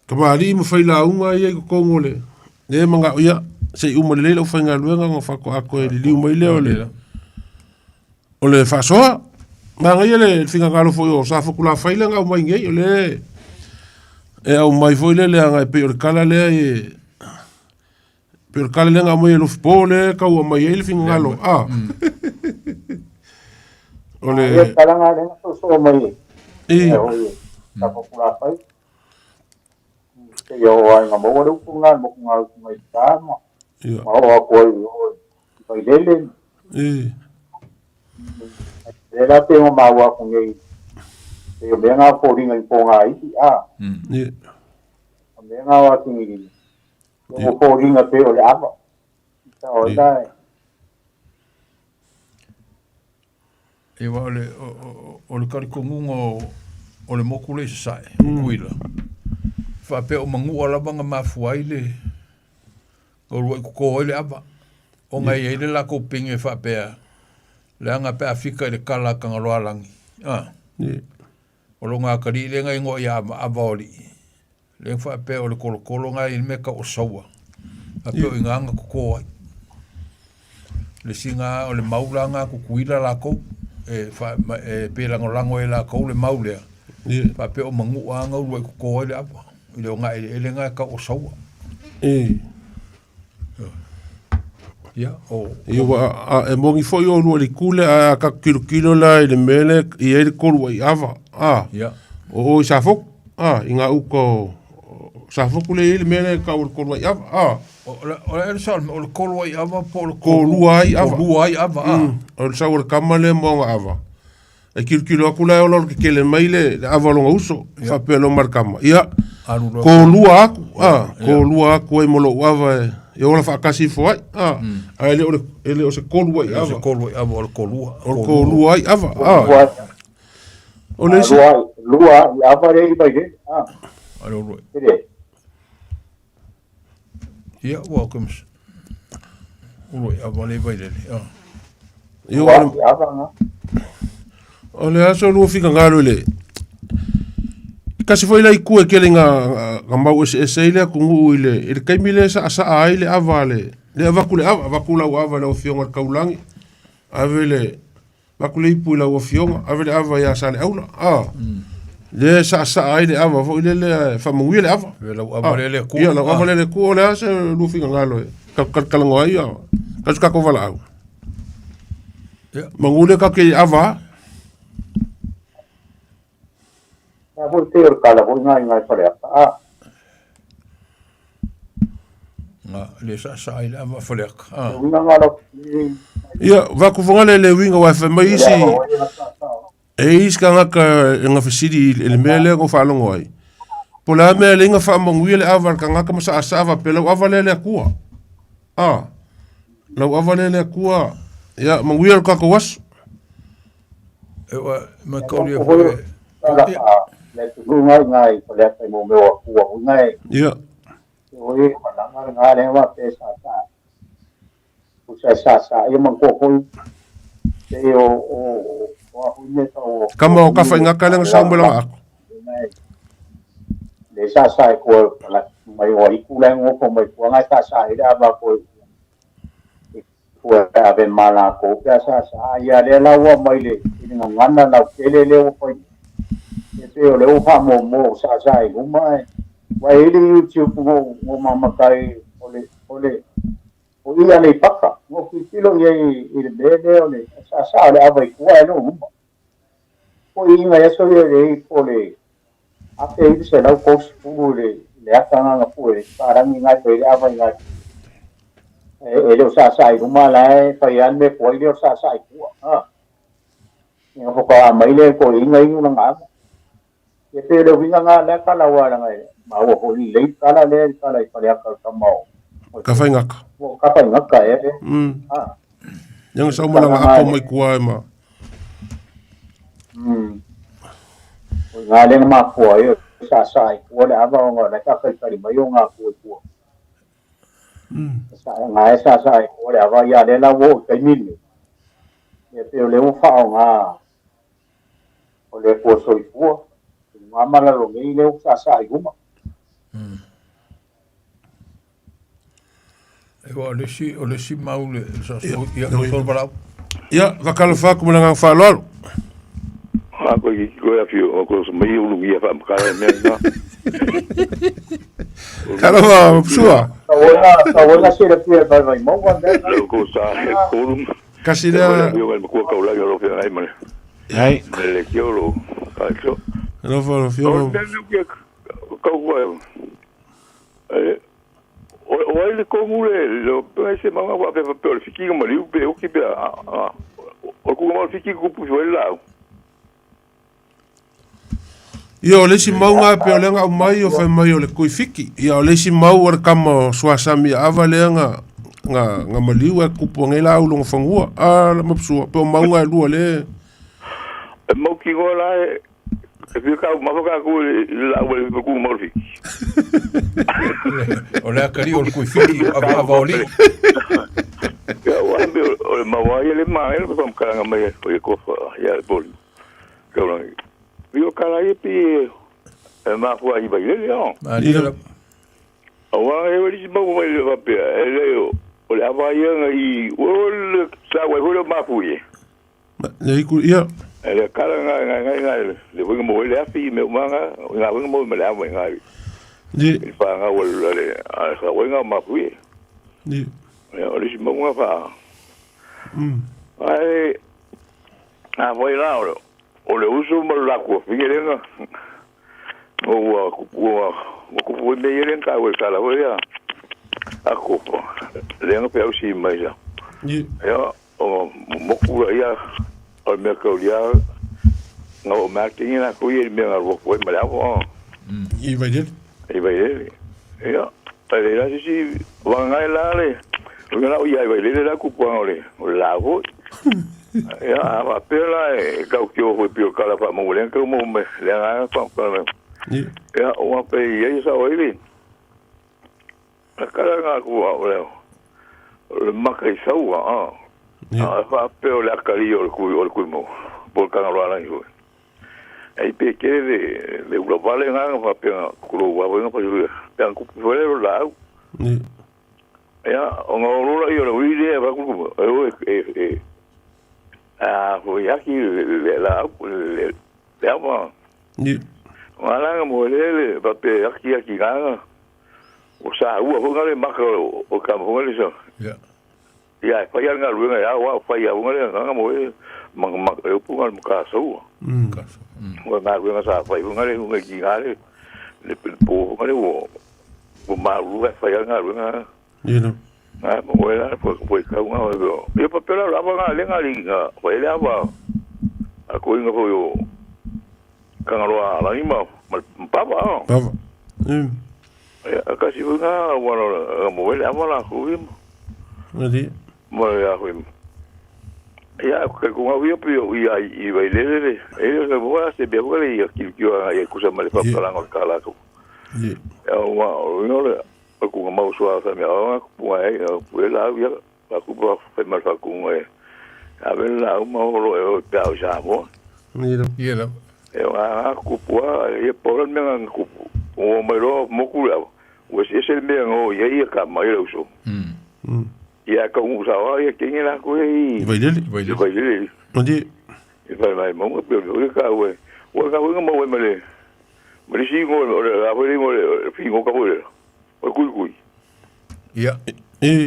Kamali'i ma failauga ia i totonu o le lea manao ia se i uma lelei lau faigaluega ona faatoa toe liliu mai lea o le o le faasoa. Manaia le finagalo foi o Safotulafai lea na aumai nei, o lea e aumai foi lea leaga e pei o le tala lea e pei o le tala lea na aumai e Lufipo lea e tau aumai ai le finagalo a o le tala na lea na soosoo mai ai Safotulafai. Seia oo lava ina maua le upu lena i le motugalutuga i uta ma ma oo atu ai i o i Vailele. Lea la pei ona maua atu nei, pei o mea na o foliga i pogaiti, a. O mea na o atigiligi, o foliga pei o le ava. Sao ai la e. Ia aua o le, o le talitonuga o, o le motu lea i Sasae, o Tutuila, faapea o Manua lava na mafua ai le na uluai toto ai le ava, ona e i ai le latou pine faapea, leaga pe a fika i le kala a Tagaloaalagi, a, o lona atalii lea na igoa ia Avaava o alii, Lea faapea o le kolokolo na i le mea tau o saua. Faapea o ina na toto ai. Le isi na o le mau la na Tutuila latou. E, fa, e pe lagolago e latou le mau lea. Yeah. Faapea o Manua na uluai toto ai le ava. I le ogaeleele na e tau o saua. E. Ia, o... Ia, ua, a, e moni foi o lua le kule, a, a tatou tilotilo la i le mea lea e i ai le tolu ai ava, a, Ia. o o i Safotu, a, i gauta o Safotu lea e i ai le mea lea e tau o le tolu ai ava, a. O le, o le, sao, o le kolu ai ava po o le Kolua ai ava. Kolua ai ava, a. O le sau o le kama lea ma ona ava. E tilotilo atu la e ola o le tetele mai le, le ava o lona uso, faapea loa ma le tama, ia, kolua aku, a, kolua aku ai ma lou ava e, e ola faatasi ifo ai, a, ae le o le, e le o se kolu ai ava. E le o se kolu ai ava, o le kolua. O le kolua ai ava, a. O le isi. Lua, lua i ava le i Vailele, a. Alo, Ia, ua ke mas. Ulu i ava le Vailele, a. Ia, o le aso lua finagalo i le. Kasi foi lai kue kele nga nga mau eseese ai le atunuu i le i le taimi lea e saasaa ai le ava a le le avaku le ava, avaku lau ava i lau afioga i le taulagi, ave le avatu le ipu i lau afioga, ave le ava ia Saleaula, a lea e saasaa ai le ava foi lele e faamanuia le ava. Ia lau ava lea le Atua. Ia lau ava lea le Atua, o le a se lua finagalo e talanoa ai, a kasi tatou valaau. Ia. Manu lea tatou te ava a. Lea foi pei o le tala foi na i nai Faleata a. Na le saasaa i le ava a Faleata a. Le uiga na lau fesili. Ia, vaku fagale le uiga aua e fai mai isi, e i isi tagata e na fesili i le mea lea na ou faalogo ai. Po o le a mea e leai na faamanuia le ava a le tagata ma saasaa faapea lau ava lea le Atua. A, lau ava lea le Atua, ia manuia lo tatou aso. E ua mataulia foi e le atunuu na i i Faleata i mea o akua foi na e Ia. o e malaga lena lea faapea e saasaa tusa e saasaa ia manatua foi pei o o o a foi mea tau o Kama o kafa i ngaka lea na sau mai langa ako. Le saasaa e koe mai o aiku la e ngofo mai tua na e saasaa ai le ava koe Ua ave ma lakou pe a saasaa ia lea la ua aumai i le gagana lautele lea ua fai nei. E pei o lea ua faamuamua ua saasaa i luma ae ua i ai le YouTube na ou mamata ai o le o le o i Aleipata na ou tilotilo i ai i le mea lea o le saasaa o le ava i tua ae le o luma. Po i nai aso ia lelei po o le 1930 i le ata na na pue palagi na e fai ai le ava i nai e le o saasaa i luma la e fai lava le mea tuai lea o le saasaa i tua a. Ia faatoa aumai lea e toeaiina inu lana ava. Ia pei o le uiga lena lea tala aua leaga e maua foi lelei le tala lea le tala i Faleata o le tama o Tafaigata. O Tafaigata ea lea. Ah. Ia na sau ma lana apo mai tua e ma. O i lea na mafua ai o saasaa i tua le ava ona o la e faatalitali mai o ngā tua i tua. Ngā e saasaa i tua le ava, ia lea la ua oo i taimi lenei. Ia pei o lea ua faaaoga o le Atua soifua, i luga ma lalo nei lea ua saasaa i luma. Aua o le isi, o le isi mau le ia, ia, Valaau. Ia, faatalofa atu ma le agaga faaaloalo. A koe ki koe a whio, o koe mai ulu ia whaamakara e mea ngā. Talofa, Mapusua. Tauona silafia e vaivai maua mea na. Lau ko sa he kōrum. Kasi lea. Lau ko makua kaulagi o lo whia ngai male. Ai. Mele ki o lo. Kaito. Alofa, alofa, O te nuki kau kua. O ai le kongu le, lo pe se manga wa pe pe o le fiki ma liu pe oki pe a o ku ma fiki ku pu foi la. Ia o le isi mauga e pei o lea na aumai o fai mai o le kuifiki. Ia o le isi mau o le kama o Suasami ava lea na na na maliu ae kupu anei la au lona fanua. A la mapusua pe o mauga e lua le. E mau ki ngoa la e E fia kau mafa ka ku i la ua le ku mau fiki. O le akali o le kuifiki ava ava oli. Ia ua me o le maua ia le maa le pa mkalanga mai o ye kofa ia le boli. Kau langi. Vio kala ia pi e mafua i vai lele o. Malie lava. Aua e wali si mau mai le wapea e le o le ava ia nga i o le sa wai hoi le mafu ie. Le iku ia. E le kala nga nga nga nga le winga mo le afi me umanga nga winga mo me le awa nga. Ni. I fa nga wal le a sa winga ma fui. Ni. Ya o le si mo fa. Ai a voi la o o le uso mo la ku fi le nga. O ua ku ua ku pu me le ka o sala o ya. A ku. Le nga pe au si mai sa. Ni. Ya O moku la ia, o le mea kau ia, nga o mea tingi na kui e mea nga ruaku ai ma le awa o. I Vailele. I Vailele. Ia, ai le la sisi, wanga ngai la le, o nga lau ia i Vailele la kupuanga o le, o le la hoi. Ia, a wa pea la e kau ki o hoi pio kala wha mo le kau mo me, le nga wha kala me. Ia, o wa pe i ai sa o ili. Na kala nga ku a o le, o le maka i saua, a. A wha pe o le akali o le kui, o le kui mo, po le kanga roa langi hoi. Ai pe tele le le ula vale nga fa pe ko lo wa nga fa pe an ku pe le la au. Ia o nga o la ia le le va ku ku e o e e a ko ya ki le la au le le ama. Ni. Nga la nga mo le le va pe aki aki nga. O sa ua ho nga le maka o ka mo le so. Ia. Ia e fai nga luenga ia wa fai ia nga le nga mo e ma ma e pu nga mo ka so. Ka so. Ua nga luenga sa fai nga le nga ki nga le le po nga le wo o ma lu e fai nga luenga. Ni no. Nga mo e la po po ka nga o. Ia pa pela la nga le nga li nga fai le ava. A ko inga ko yo ka nga roa la ima ma papa. Papa. Ia ka si nga wa la mo le ava la ku im. Ni. Mo ya ku im. Ia ka ku nga wi pi i ai i vai le le. E le mo a se be ko le ia ki ki a ia ku sa ma le papa la nga ka la ku. Ni. Ia wa o no le ku nga mau soa sa me a ku ai ku la ia la ku pa fa ma fa ku ngai. A ve la uma o lo e o pe au sa mo. Ni no. Ia la. E o a ku pua e po le me nga ku. O mai ro mo ku la. O se se me ngo ia ia ka mai lo so. Ia ka u sa wa ia kingi la ku i. I vai lele. Vai I le. vai le. Ni. I vai mai mo pe o ka we. O ka we mo we mele. Mele si ngo o la we ngo le fi ngo ka we. O kui kui. Ia. E.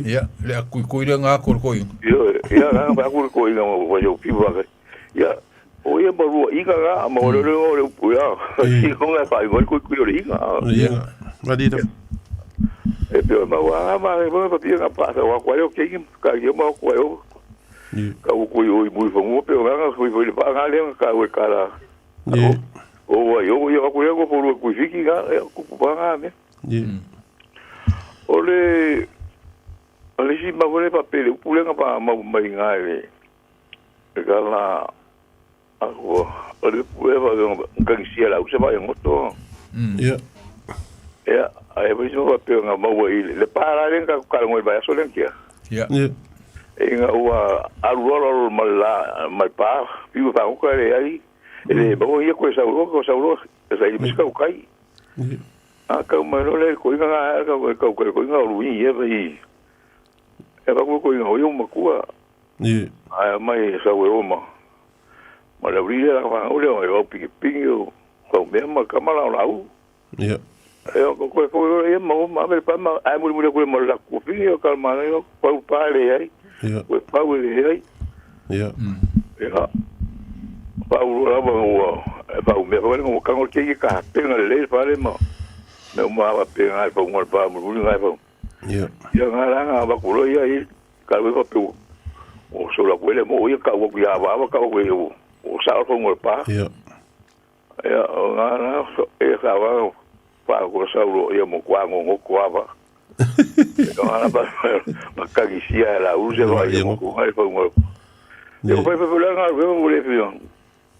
Ia, le a kui kui le ngā kore koi. Ia ia nga ba ku ko ina mo wa yo fi wa. Ia o ia ba ru inga ga mo le le o le pu ya. Si ngo nga fa ngo kui kui le inga. Ni. Mali la. E pe ma wa ma e pa pi nga pa sa wa kwa yo ke ka yo ma kwa yo. Ni. Ka u kui o i mui fa mo pe nga kui kui le pa nga le ka we ka la. Ni. O wa yo yo ku yo ku ku fiki ga ku pa nga me. Ni. O le o le si ma vole pa pele pule nga pa ma mai nga le. E ka la a ko o le pule va nga ka si la u se va ngo to. Ia. E a e va pa pe nga ma wa ile le pa la le ka ka ngo ba so le kia. Ia. Ni. E nga ua alu alo ma la ma pa pi pa ko le ai. E le ba ia ko sa ko sa ro sa i me ka kai. Ni. A ka ma ro le ko nga ka ko ka ko nga ru i e vai. E va ko ko nga o ma kua. Ni. A mai sa we o ma. Ma le ri la ka o le o pi pi o ko me ma ka ma la la u. Ia. E o ko ko ko e ma ma me pa ma ai mu mu ko ma la ku pi o ka ma o pa pa le ai. Ia. Ko pa le ai. Ia. Ia. Pa u la ma o e pa u me ko ngo ka ngo ke ka pe nga le pa le ma. Me ma pa pe nga pa ngo pa mu nga pa. Ia. Ia nga la nga ba ku lo ia i ka we pa pe o so la ku le mo ia ka ku ia ba ka ku o o sa ko ngo pa. Ia. Ia o nga la e ka wa pa ko sa ro ia mo kwa ngo ngo kwa ba. Ia nga pa ma ka ki sia la u se va ia mo ku ai pa ngo. Ia pa pa la nga we mo le fi.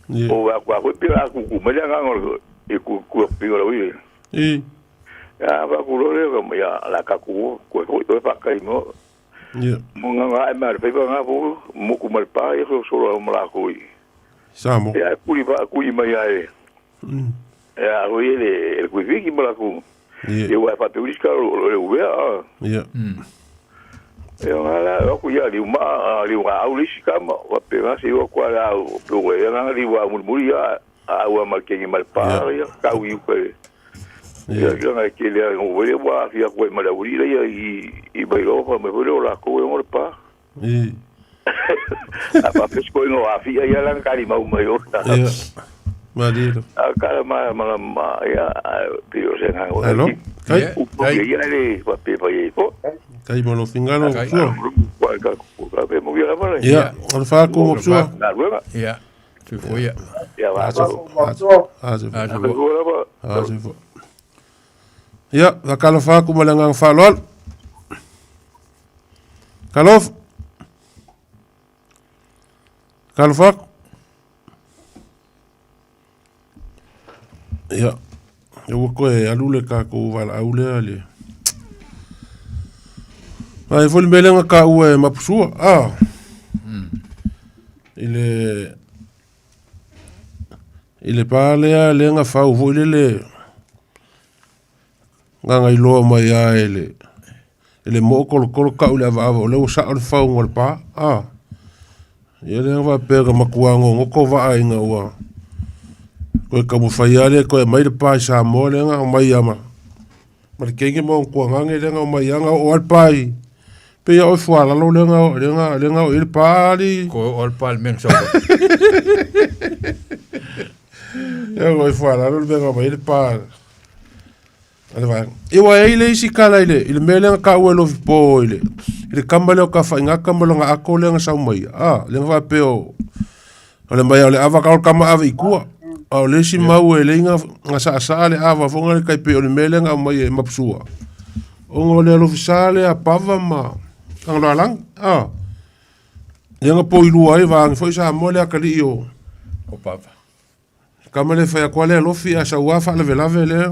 Ni. O wa kwa ku pi a ku ku me nga ngo e ku ku pi ro i. E. Ya pa ku ro le ko ya la ka ku ku ku pa ka i mo. Ia. Mo nga nga ma pe pa nga pu mo ku mal pa e so so mo la ku i. Sa mo. Ya ku i pa ku i mai ai. Ya o i le el ku fi ki mo la ku. Ni. E wa pa pe ulis ka ro le u a. Ia. E nga la o ku ya li ma li wa au li ka ma wa pe nga si o kwa la o pe we nga li wa mu mu ya a wa ma ke ni mal pa ya ka u ku. Ia. Ya yo nga ke le ngo we wa fi ku ma la uri ya i i bai ro pa me ro la ku ngo pa. E. A pa pe ko ngo a fi ya la ka li ma u ma yo. Ia. Mali la. A ka ma ma ma ya pi o se nga. Alo. Kai. Ia. U po ya le pa pe pa ye po. Kai mo lo fingalo Kai. sua. Wa ka ku ka pe mo ya ma le. Ia. O le whāku mo sua. Na ruega. Ia. Tu fo ia. Ya va. A se fo. A se fo. A se A fo. ro la A se fo. Ia, la kalo whāku ma le ngang whāloalo. Kalof. Kalo whāku. Ia. Ia ua koe alu le kākou wala au lea le. Ai fo le melenga ka ua e mapusua. Ah. I le I le pa lea lea na fau foi lele gagailoa mai lava e le e le moo kolokolo kau i le avaava o lea ua sao le fauga o le pa. A, ia lea na faapea na matua gogoto vaa ina ua toe taumafai lava lea e toe aumai le pa i Samoa lea na aumai lava ma le teine ma ona tuagane lea na aumai lava na oo lava le pa i pei lava oe Fualalo lea na lea na lea na oo i ai le pa alii. Ko oo le pa i le mea na sau ai. Ia oe Fualalo le mea na aumai ai le pa a le vaega. Ia ua i ai le isi tala i le i le mea lea na taua e Lofipo i le i le tama lea o Tafaigata ma lona ato lea na sau mai, a, lea na faapea o O le mai o le ava ka o le tama ave i tua. A o le isi mau e leai na saasaa le ava foi lea tai pei o le mea lea na aumai e Mapusua. Ona o le alofisa lea a Pava ma Tagaloalangi. A. Lea na poilua ai vaeane foi Samoa le atalii o O Pava. Tama lea e fai atu lava le alofi ae sau lava faalavelave lea.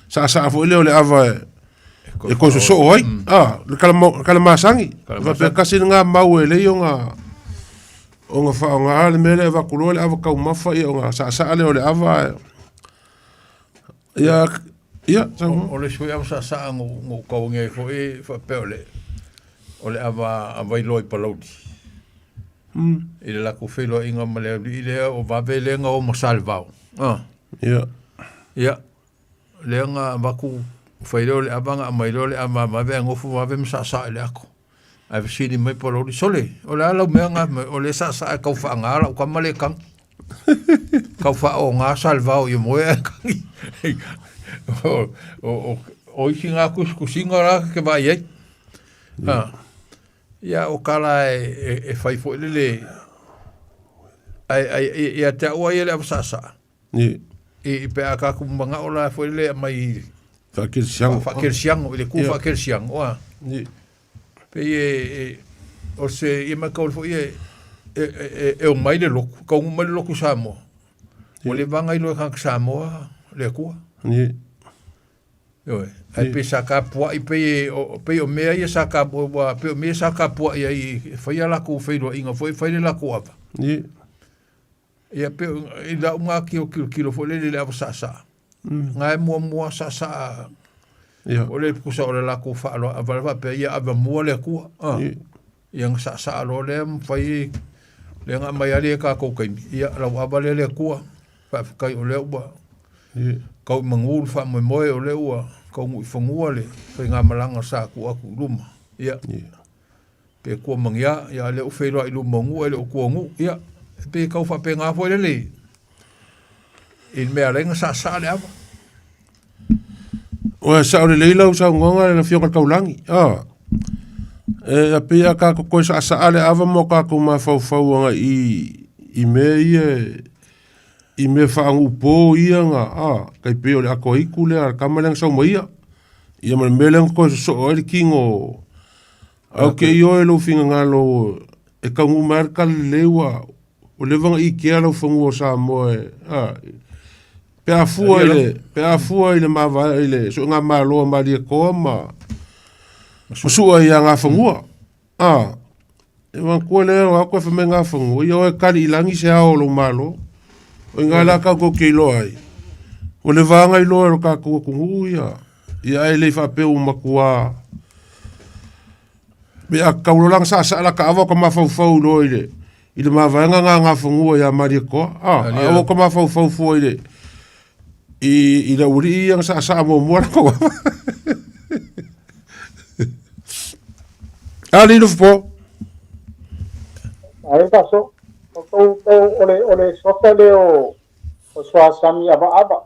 Saasaa foi lea o le ava e toe sosoo ai. A, le tala masani. Faapea tasi lena mau e lelei ona ona faaaoga le mea lea e avatu loa le ava taumafa ia ona saasaa lea o le ava ae ia ia sau. O le isi foi ava saasaa na ou tauagi ai foi faapea o le o le ava a Vailoa i Palauli. I le latou feiloaiga ma le alii lea o vave lea na o ma Salevao. Ah. Ia. Ia. Lea na avatu fai lea o le ava na aumai lea o le ava vave ae nofo vave ma saasaa i le ato. Ae fesili mai Palauli, sole, o le a lau mea na o lea e saasaa e tau faaga lau tama lea e tagi. Tau faaoga Salevao ia moe ae tagi. O isi na tusitusiga la ke vaai ai. Ah. Ia o tala e fai foi lele ai ai ia te au ai le avasasa. Ni. I pe a ka ku mangao la foi lele mai faakelesiano faakelesiano i le ku faakelesiano a. Ni. Pe e o se ia mai kau foi e e e o mai le loku, kau mai le loku Samoa. O le vanga i loe ka Samoa le Atua. Ni. Ioe. Ae pei sa kapua'i pei e, o, pei o mea ia sa kapu, ua, pei o mea sa kapua'i ai e fai a lakou feiloaiga foi, e fai le lakou ava. Ie. Ia pei o, i lau nga kio kilokilo foi lele i le ava saasaa. Nga e muamua saasaa, Ia. o le pusa o le lakou faaloa ava le faapea ia ava mua le Atua. Ah. Ie. Ia na saasaa loa lea ma fai lea na aumai alii e kākou taimi. Ia lau ava lea le Atua, faafetai o lea ua kau i manu le faamoemoe, o lea ua taunuu i fanua le faigamalaga sa tuu atu i luma. Ia, pe kua magia, ia a o lea ua feiloai i luma o nuu ae le o tua o nuu. Ia, e pei e tau faapena foi lele i le mea e ala ai ona saasaa le ava. Ua sao lelei lau saunoaga le Afioga i le Taulagi. A, e a pei a tatou toe saasaa le ava ma o tatou mafaufau agai i, i mea ia i mea faanuupo ia na, a, tai pei o le ato aitu lea a le tama lea na sau mai ia. Ia ma le mea lea na toe sosoo ai le tino Ae ou te ioe i lou finagalo e taunuu mai lava le tala lelei ua ua leva ona ikea lau fanua o Samoa e a pe a fua i le pe a fua i le mavae i le suegamalo a Malietoa ma ma sua i Agafanua a e manatua lea o au toe fai mai Gafanua ia oe tali i lagi se ao o lou malo o i ina la tatou te iloa ai ua leva lava ona iloa e lo tatou atunuu ia Ia ae le i faapea ua matua pe a tau loa la ona saasaa lata ava o ka mafaufau loa i le i le mavaega na Gafanua ia Malietoa. A, ae aua ka mafaufau fua i le i i le aualii ia na saasaa muamua latou ava. A lii Lofipo. Ae faso, o tou o le o le sofa lea o o Suasami avaava.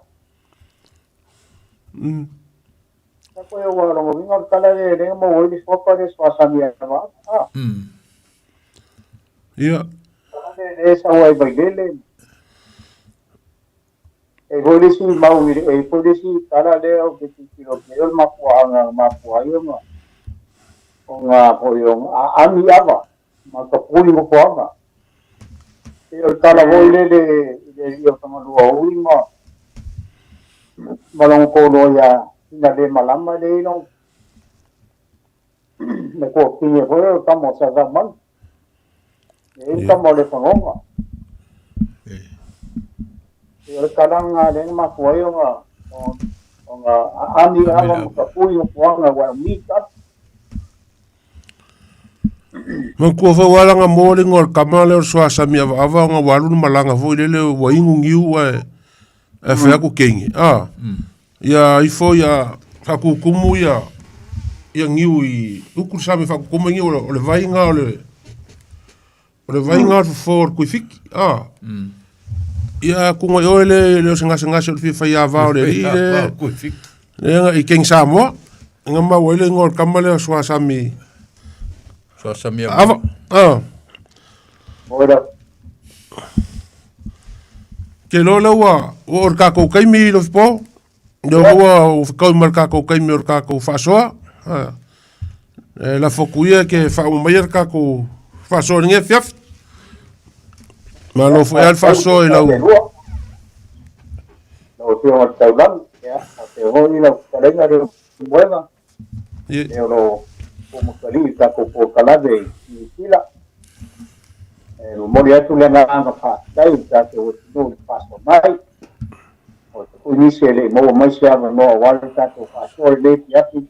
Sa koe ua lona uiga o le tala lea e le maua ai le suafa lea suasami avaava. Ah. Ia. Tala lea lea e sau ai Vailele. E foi le isi mau i e foi le isi tala lea ou te tilotilo atu ai o le mafuaaga na mafua ai ona ona foi ona aami ava ma tapui nofoaga. E o le tala foi lele i le alii o Tagaloaoi ma ma lona toaloa ia Hinalemalama lea e i ai lona le toafine foi o le tama o Sasamanu. E i ai le tama o Lefanoga. O le talaga lea na mafua ai ona ona aami le ava ma tapui o puaga aua e umi tala. Manatua foi ua ala mo le igoa o le tama lea o le Suasami Avaava ona ua alu le malaga foi lele ua inu niu ae ae fai atu teine a ia ifo ia faatutumu ia ia niu i utu le sami faatutumu ai niu o le vai lena o le O le vaiga o le fofo o le Tuifiti, a. Ia atonu ai oe le le o se gasegase o le fia faiava o le alii le le na i King Samoa. Na maua ai le igoa o le tama lea o Suasami. Suasami Ava. A. Ora. Ke lo lea ua ua o le tatou taimi i Lofipo. Lea ua ua fetaui ma le tatou taimi o le tatou faasoa. A. E lafo atu ia ke faauma maia le tatou faasoa i lenei afiafi. Malo foi lava le faasoa i lau... Lau Afioga i le Taulagi, ia, faapea foi lau fetalaiga Leulumoega, e o lo o pōmakalii i le tatou polokalame i Niu Sila. E momoli atu le agaga faafetai i le tatou atunuu i le faasoa mai. O te foi nisi e le i maua mai se avanoa aua le tatou faasoa i lenei afiafi,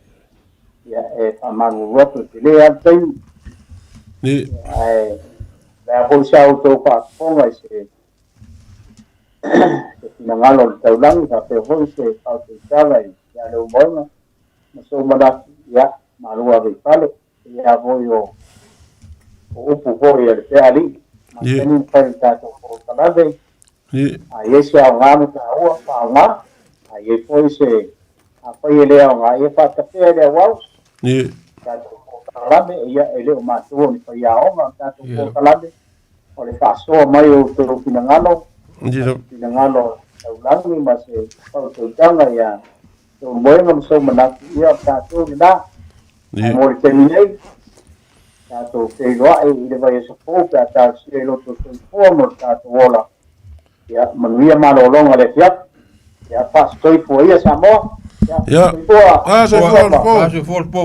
Ia, e faamalulu atu, e tele lava le taimi. Ae o le a foi sa outou faafofoga i se se finagalo o le taulagi faapea foi se faautautala ia Leulumoega ma sou manatu, ia, malu ave i fale. Ia foi o o upu foi a le fealii, masani ona fai i le tatou polokalame, A i ai se aoga ma taua, faaaoga. A i ai foi se, afai e le aoga, ia faatafea i le auau. Tatou polokalame, ia e le o matou o ni faiaoga, o tatou polokalame, o le faasoa mai o outou finagalo, finagalo taulagi ma se faautautaga ia Leulumoega ma sou manatu, ia o tatou lena. Ae mo le taimi nei, tatou feiloai i le vaiaso fou pe a talosia i lo outou soifua ma lo tatou ola. Ia manuia malologa o le afiafi. Ia faasoifua ia Samoa. Ia, soifua. Soifua le po. Soifua le po.